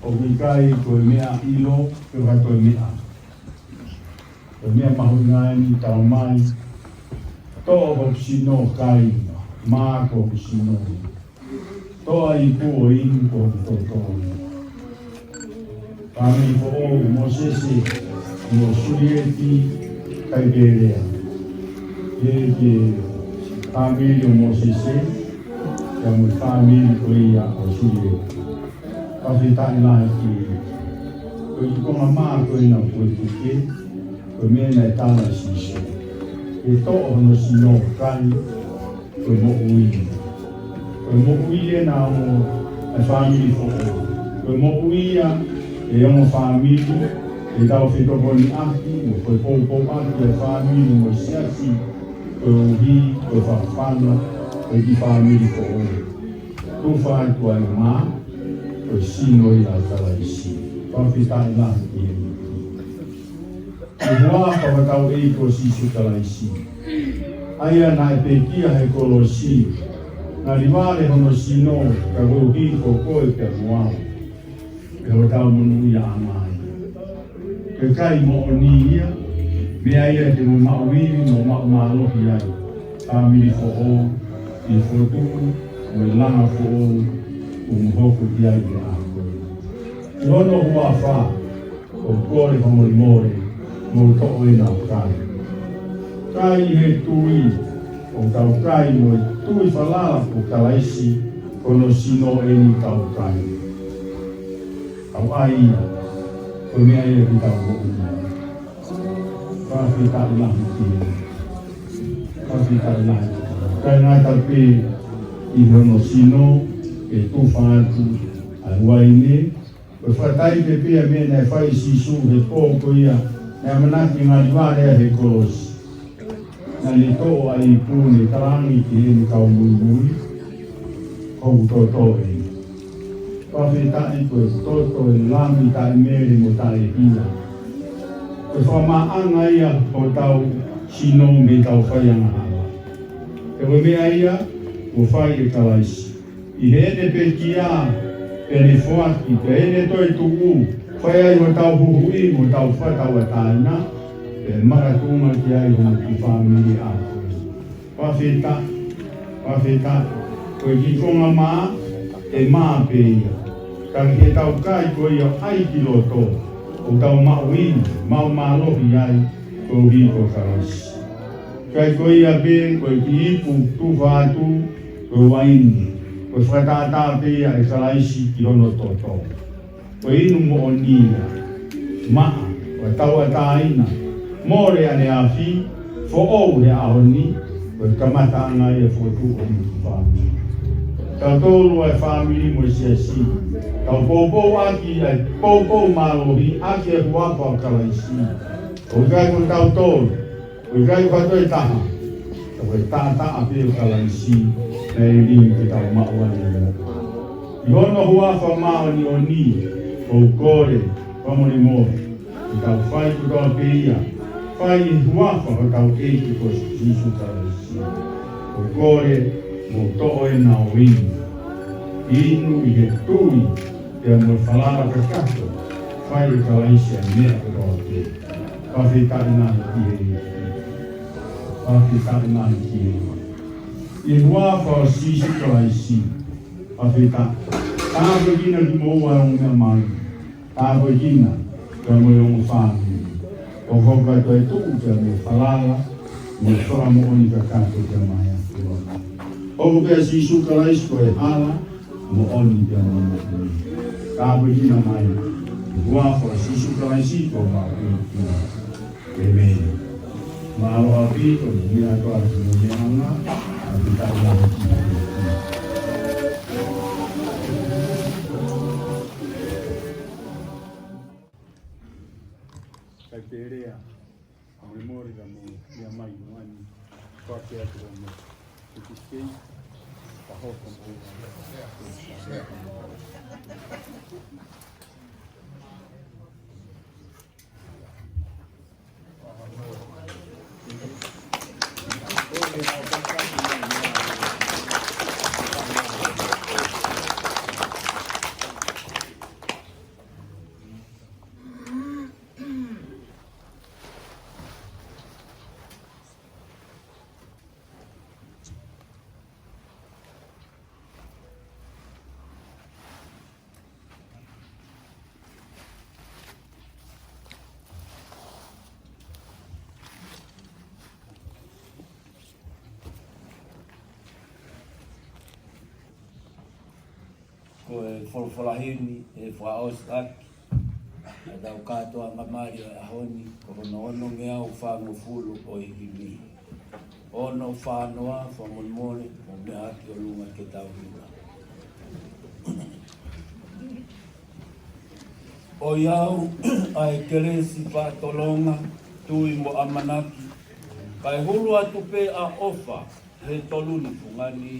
ʻoku ʻikai ko e meʻa ʻilo, pe ko ha toe meʻa. Ko e meʻa mahuʻinga ʻeni tau mai, toʻo hoku sino kai, mā ko hoku sino. Toʻo ʻa e ipu ʻo inu ko hoku toto. Fāmili foʻou Mōsese mo Sulieti Kaipelea. Pea ki he fāmili ʻo Mōsese, pea mo e fāmili ko ia ʻo Sulieti. Fakafetaʻi lahi ki he konga mā ko ena ʻoku puke, ko e meʻa naʻe tala ʻe Sīsū. Ke toʻo hono sino kai, ko e moʻui. Ko e moʻui ʻena ʻo e fāmili foʻou. Ko e moʻui ia ʻa e ongo fāmili, ʻetau fetokoniʻaki, mo e poupouaki ʻa e fāmili mo e siasi, koeʻuhi ko e fakafana ʻo e kiʻi fāmili foʻou. Tufa atu ʻa e mā, ko e sino ia ʻo Kalaisi. Fakafetaʻi lahi ki he ʻEiki. Ko e huafa ʻo hotau ʻEiki ko Sīsū Kalaisi, ʻa ia naʻe pekia he kolosi, naʻe ngali vale hono sino, ka koeʻuhi ko koe pea mo au, pea hotau monūʻiaʻanga ia. Ko e kai moʻoni ia, meʻa ia te mou maʻu ivi mo maʻu mālohi ai, fāmili foʻou, ʻi he fokotuʻu mo e langa foʻou kuo mou hoko ki ai he ʻaho ko eni. Ki hono huafa, ʻoku kole fakamolemole, mou toʻo ʻena ʻo kai. Kai he tui, ʻoku tau kai mo e tui falala ko Kalaisi, ko hono sino ʻeni ʻoku tau kai. Tau ʻai ia, ko e meʻa ia ke tau moʻui ai. Fakafetaʻi lahi ki he, fakafetaʻi lahi ki he. Kae ngata pē ʻi hono sino, ʻe tufa atu ʻa e uaine, ko e fakataipe pē ʻa e meʻa naʻe fai ʻe Sīsū he pō ko ia naʻe ʻamanaki ngali vale ai he kolosi. Naʻa ne toʻo ʻa e ipu ʻo ne talaange ki heʻene kau muimui, Ko hoku toto ʻeni. Fakafetaʻi ko e toto ʻo e Lami taʻemele mo taʻehia. Ko e fakamaʻanga ia hotau sino mei heʻetau fai angahala. He ko e meʻa ia kuo fai ʻe Kalaisi. ʻI heʻene pekia, pea ne foaki, pea ʻi heʻene toetuʻu, fai ai hotau huhuʻi mo hotau fakatauʻatāina, pea makatuʻunga ki ai hono kiʻi fāmili ako. Fakafetaʻi, fakafetaʻi, ko e kiʻi konga mā, ʻe mā pē ia. Ka ki heʻetau kai ko ia ʻo ʻai ki loto, ʻoku tau maʻu ivi, maʻu mālohi ai, koeʻuhi ko Kalaisi. Kai ko ia pē, ko e kiʻi ipu tufa atu, ko e uaine, ko e fakatātā pē ia ʻe Kalaisi ki hono toto. Ko e inu moʻoni ia, maʻa, ko e tauʻatāina, mole ʻaneafi, foʻou he ʻaho ni, ko e kamataʻanga ia fokotuʻu ʻo e fāmili. Tautolu ʻa e fāmili mo e siasi, tau poupou ʻaki ʻa e poupou mālohi ʻaki e huafa ʻo Kalaisi. ʻOku ʻikai ko tautolu, ʻoku ʻikai ko ha toe taha. Ko e taʻataʻa pē ʻo Kalaisi naʻe lilingi ke tau maʻu ai ʻa e moʻui. ʻI hono huafa māʻoniʻoni, ʻoku ou kole, fakamolemole, ke tau fai kotoa pē ia, fai ʻi he huafa ʻo hotau ʻEiki ko Sīsū Kalaisi. ʻOku ou kole, mou toʻo ʻena ʻo inu. Inu ʻi he tui, pea mo e falala kakato, fai ʻe Kalaisi ʻa e meʻa kotoa pē. Fakafetaʻi lahi ki he ʻEiki. Fakafetaʻi lahi ki he ʻEiki. ʻI he huafa ʻo Sīsū Kalaisi, fakafetaʻi. Tāpuekina kimoua ʻa e ongo meʻa mai. Tāpuekina, pea mo e ongo fāmili. ʻO hoko atu ʻa e tuʻu pea mo e falala, mo e fakamoʻoni kakato pea mo e ʻOtua. ʻOku pē ʻa Sīsū Kalaisi ko e hala, moʻoni pea mo e moʻui. Tāpuekina mai, ʻi he huafa ʻo Sīsū Kalaisi ko homau ʻEiki. ʻĒmeni. Mālō ʻaupito, meʻa kotoa pē mo e meʻa anga, ʻa e pita ua. Kai pēlea, mo e mori ka mo ia mai noani, kua ke atu mo e kikei, ka hoko mo ia. Ko e folofola heni ʻe fakaʻosi ʻaki ʻetau kātoanga mali ʻo e ʻaho ni, ko hono onongeau fāngofulu ʻo e himi. Ono fā noa, fakamolemole, mou meʻa ki ʻolunga ke tau hiva. ʻOiauē, ʻa e kelesi, faʻa tolonga, tui mo ʻamanaki, kae hulu atu pē ʻa e ʻofa he tolu ni fungani.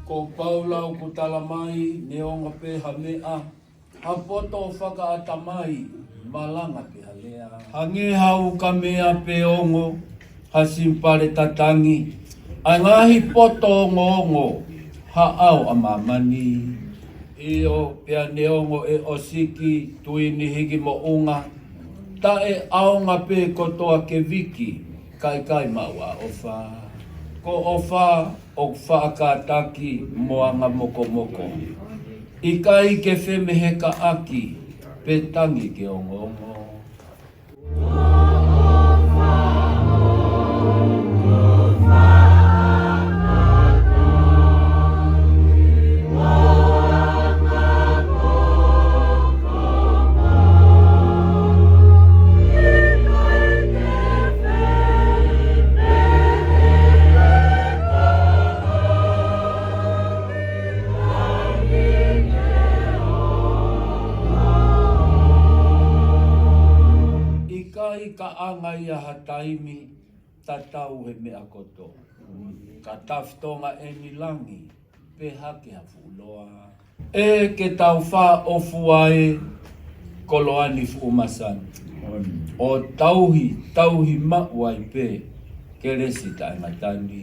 Ko Paula ʻoku tala mai, neongo pē ha meʻa, ha poto fakaʻatamai, malanga pē ha lea. Hangē ha ukamea pe ongo ha simipale tatangi, ʻa e ngaahi poto ongoongo ha ʻao ʻa māmani. ʻIo, pea neongo ʻe ʻosiki tui ni hiki moʻunga, taʻeʻaonga pē kotoa ke viki, ka ʻikai maʻu ʻa e ʻofa. Ko e ʻofa ʻoku faʻa kātaki mo anga mokomoko. ʻIkai ke femehekaʻaki pe tangi ke ongoongo. ʻIkai kaʻanga ia ha taimi, tatau he meʻa kotoa. Ka tafitonga ʻeni langi, pe hake ha fuʻu loa. ʻE ke tau fakaʻofoua e koloa ni fuʻu masani. ʻO tauhi, tauhi maʻu ai pē kelesi taʻengata ni.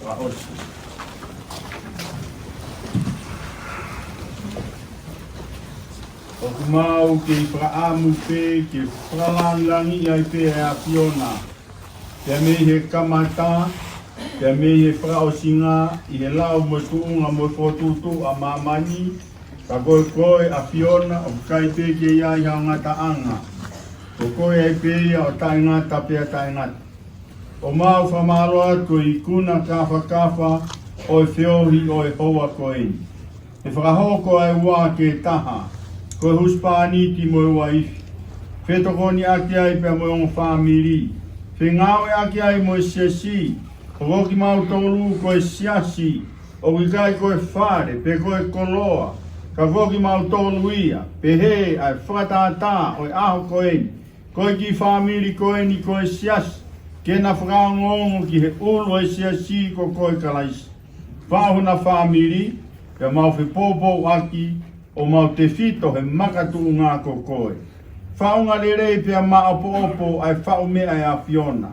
Fakaʻosi. ʻOku mau kei fakaʻamu pē ke fakalangilangiʻi ai pē ʻa e ʻAfiona, pea mei he kamata, pea mei he fakaʻosinga, ʻi he lau mo e tuʻunga mo e fokotuʻutuʻu ʻa māmani, ka ko koe ʻAfiona, ʻoku ʻikai pē ke ʻi ai hao ngataʻanga. Ko koe ai pē ia ʻo taʻengata pea taʻengata. ʻOku mau fakamālō atu ko e ikuna kāfakafa ʻo e feohi ʻo e houa ko eni. ʻE fakahoko ʻa e ua ke taha, ko e husepāniti mo e uaifi. Fetokoniʻaki ai pea mo e ongo fāmili. Fengāueʻaki ai mo e siasi. Ko kimautolu ko e siasi, ʻoku ʻikai ko e fale, pe ko e koloa, ka ko kimautolu ia, pehē ʻa e fakatātā ʻo e ʻaho ko eni, ko e kiʻi fāmili ko eni ko e siasi, ke na fakaongoongo ki he ʻulu ʻo e siasi ko koe Kalaisi. Faʻu hona fāmili, pea mau fepoupouaki, ʻo mau tefito he makatuʻunga ko koe. Faʻunga lelei pea maʻopoʻopo ʻa e faʻu meʻa ʻa e ʻAfiona.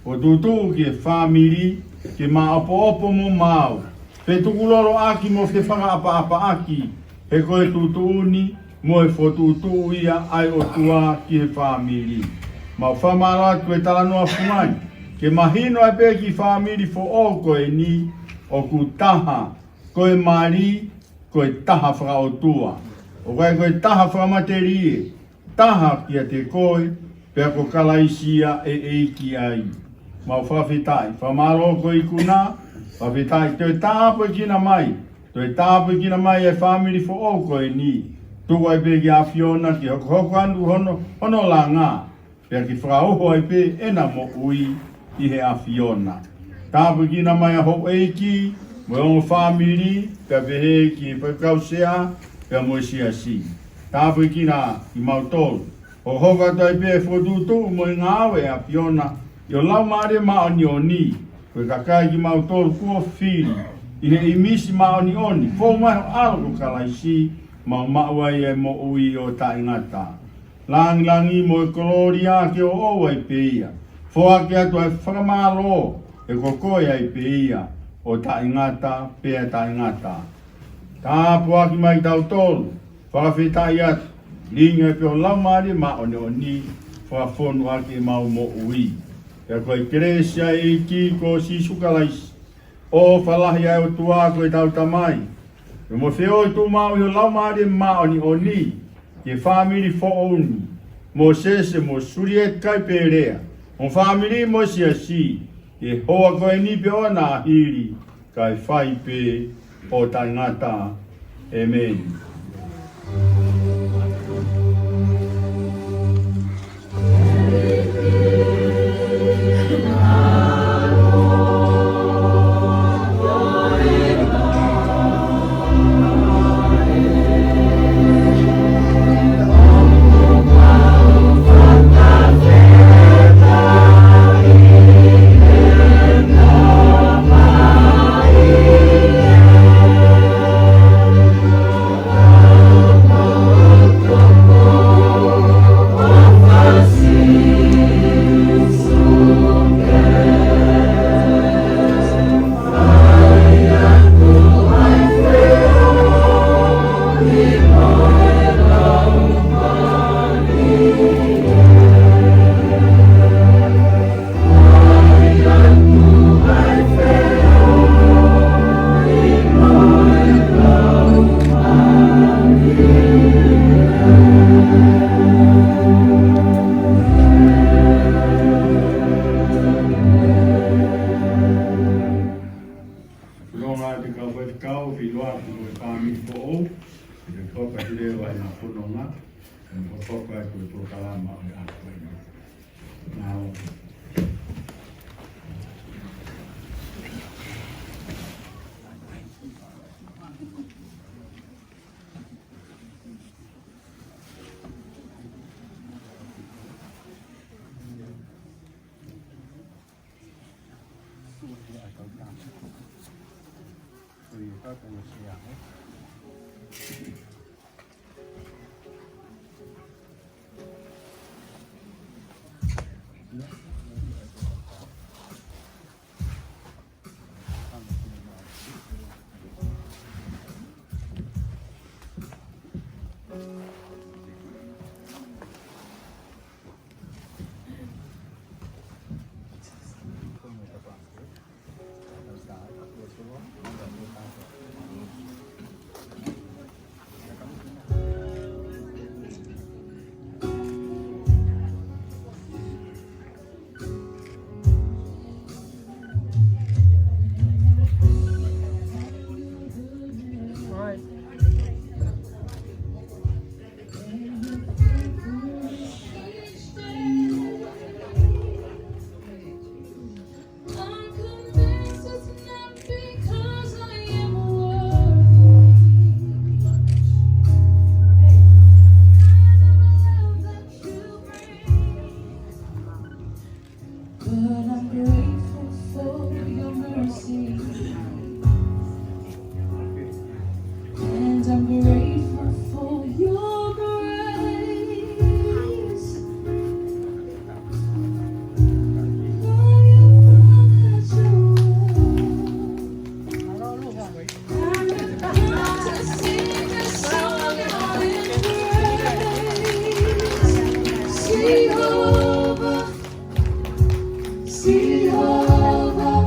Fokotuʻutuʻu ki he fāmili, ke maʻopoʻopo mo maau. Fetukuloloʻaki mo fefakaʻapaʻapaʻaki, he ko e tuʻutuʻuni mo e fokotuʻutuʻu ia ʻa e ʻOtua ki he fāmili. Mau fakamālō atu e talanoa fungani, ke mahino ai pē ki he fāmili foʻou ko eni, ʻoku taha, ko e mali, ko e taha fakaʻotua. ʻOku ʻikai ko e taha fakamatelie, taha kiate koe, pea ko Kalaisi ia ʻe ʻEiki ai. Mau fakafetaʻi, fakamālō ko e ikuna, fakafetaʻi toe tāpuekina mai, toe tāpuekina mai e fāmili foʻou ko eni. Tuku ai pē ki he ʻAfiona ke hokohoko atu hono, hono langa, pea ke fakauho ai pē ʻena moʻui ʻi he ʻAfiona. Tāpuekina mai ʻa houʻeiki, mo e ongo fāmili, pea pehē ki he faifekau sea, pea mo e siasi. Tāpuekina kimautolu. Hokohoko atu ai pē fokotuʻutuʻu mo e ngāue ʻa e ʻAfiona, ʻi ho Laumālie Māʻoniʻoni, ko e kakai kimautolu kuo fili, ʻi he ʻīmisi māʻoniʻoni, fou mai ho ʻAlo ko Kalaisi, mau maʻu ai e moʻui ʻo taʻengata. Langilangi mo e kolōlia ke ʻoʻou ai pē ia. Foaki atu ʻa e fakamālō, he ko koe ai pē ia, ʻo taʻengata pea taʻengata. Tāpuaki mai kitautolu, fakafetaʻi atu, lilingi ai pē ho Laumālie Māʻoniʻoni, fakafonu ʻaki ʻemau moʻui. Pea ko e kelesi ʻa e ʻEiki ko Sīsū Kalaisi, ʻofa lahi ʻa e ʻOtua ko ʻetau Tamai, pea mo e feohi tuʻumaʻu ʻi ho Laumālie Māʻoniʻoni, ki he fāmili foʻou ni, Mōsese mo Sulieti Kaipelea, mo e fāmili mo e siasi, ʻi he houa ko eni pea ʻo ʻaho ni, kae fai pē ʻo taʻengata. ʻĒmeni. Nonga te kau faifekau, filo atu mo e fāmili foʻou, ke toka ki leva ʻena fononga, ke toka ki he polokalama ʻo e ʻaho ko eni. Nau. But I'm grateful for your mercy. And I'm grateful for your grace. Lord, your love. Jehovah, Jehovah,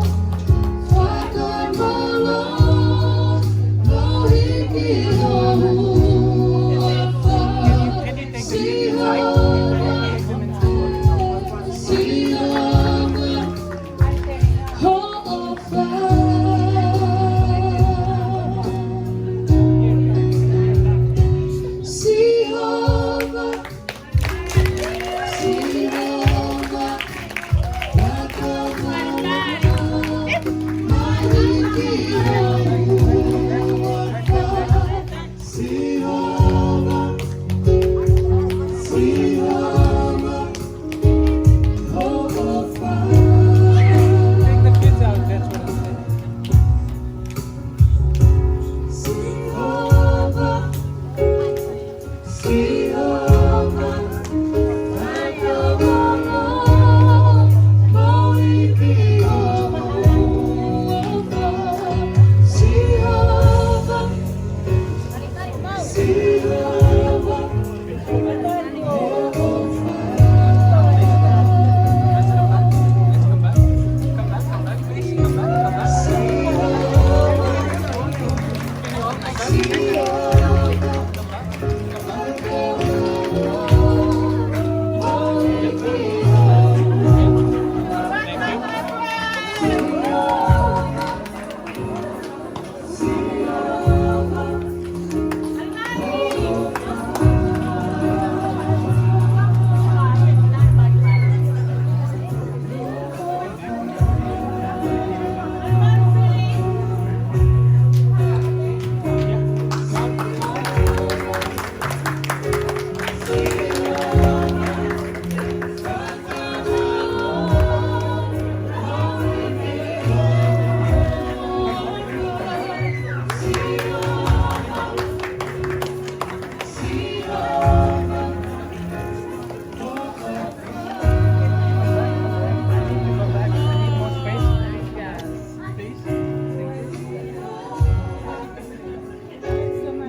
Father, my Lord, Jehovah, Jehovah. Take the kids out, that's what I said.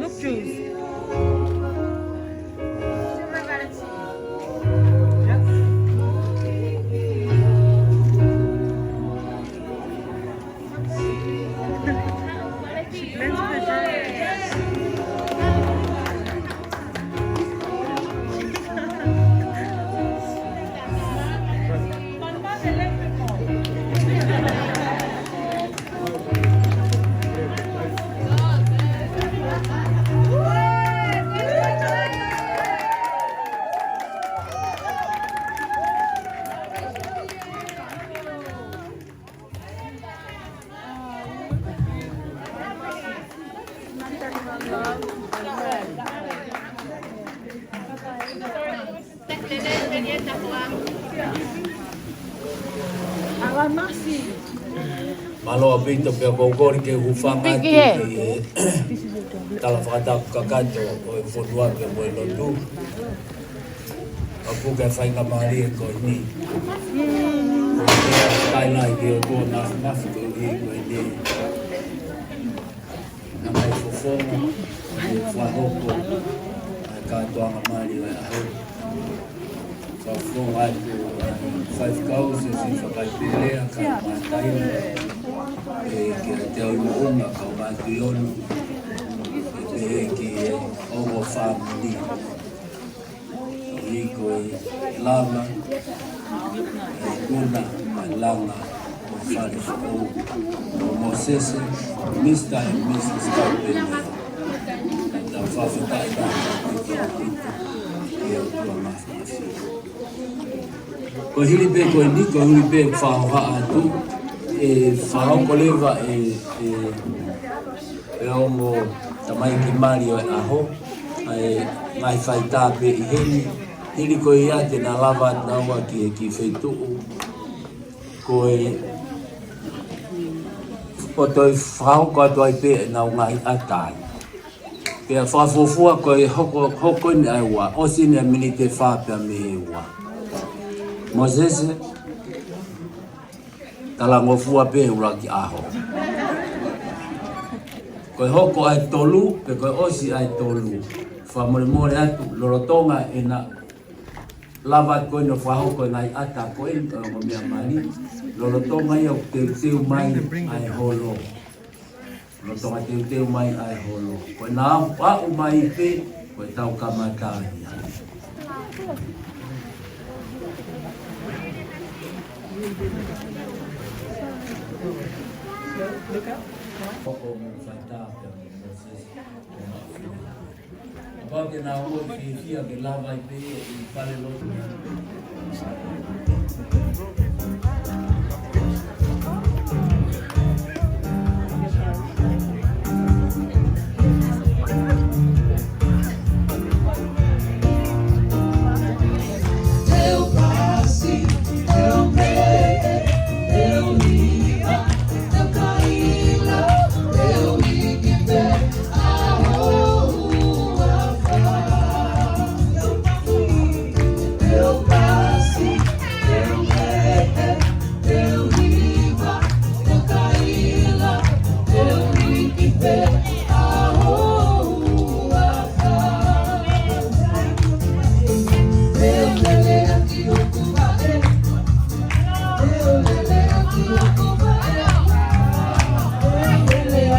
Look, Jules. She blends with the Mālō ʻaupito pea ʻoku ou kole ke u hūfanga atu ki he tala fakatapu kakato ʻo e fonua pea mo e lotu. ʻA ia ko e faingamālie ko eni. Ko e tainai ke o tō na mafi ko eni ko eni. Naʻa mai fofonga, ʻe fakahoko ʻa e kātoanga mālie ʻo e ʻaho. Fakafofonga atu ʻa e faifekau, siʻi faifekau pele, kae ʻumaʻā ʻa e taina, ʻe, ki he Tauʻi Moʻunga, kae ʻumaʻā ʻa Kilono, ʻe pehē ki he ongo fāmili. ʻI ko e lava, ʻe kuna, ʻe langa, ʻo fale foʻou, ʻo Mōsese, Mister and Missus Kaupene. Tau fakafetaʻi ʻaupito, ʻe ʻOtua Māfimafi. Ko e hili pē ko eni, ko e hili pē fakahohaʻa atu, ʻe fakahoko leva ʻe, ʻe, ʻe ongo tamaiki mali ʻo e ʻaho, ʻa e ngaahi faitā pē ʻi heni, hili ko ia te na lava atu naua ki he kiʻi feituʻu, Ko e ʻo toe fakahoko atu ai pē ʻenau ngaahi ʻata ai. Pea fakafuofua ko e hoko, hoko eni ʻa e ua, ʻosi eni ʻa e miniti ʻe fā pea mei he ua. Mōsese, talangofua pē he ʻuluaki ʻaho. Ko e hoko ʻa e tolu, pe ko e ʻosi ʻa e tolu. Fakamolemole atu, lolotonga ʻena lava ko eni ʻo fakahoko e ngaahi ʻata ko eni ʻo e ongo meʻa mali. Lolotonga ia ʻoku teuteu mai ʻa e holo. Lolotonga teuteu mai ʻa e holo. Ko ʻena aʻu mai pē, ko e tau kamata ia. Hoko mo faitā pē mo Mōsese. Kapau te nau ō ʻo fiefia ke lava ai pē ʻi fale lotu.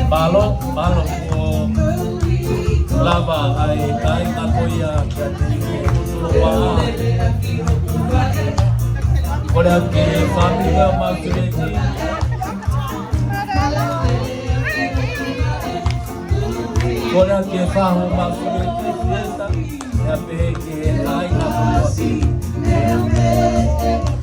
Mālō, mālō kuo lava ai, kāinga, ko ia kia te u tuloa. Kole atu ki he fāmili ʻo Masuleti. Kole atu ki he fahu Masuleti, Fiesta. Ia pehē ki he kāinga ko ia.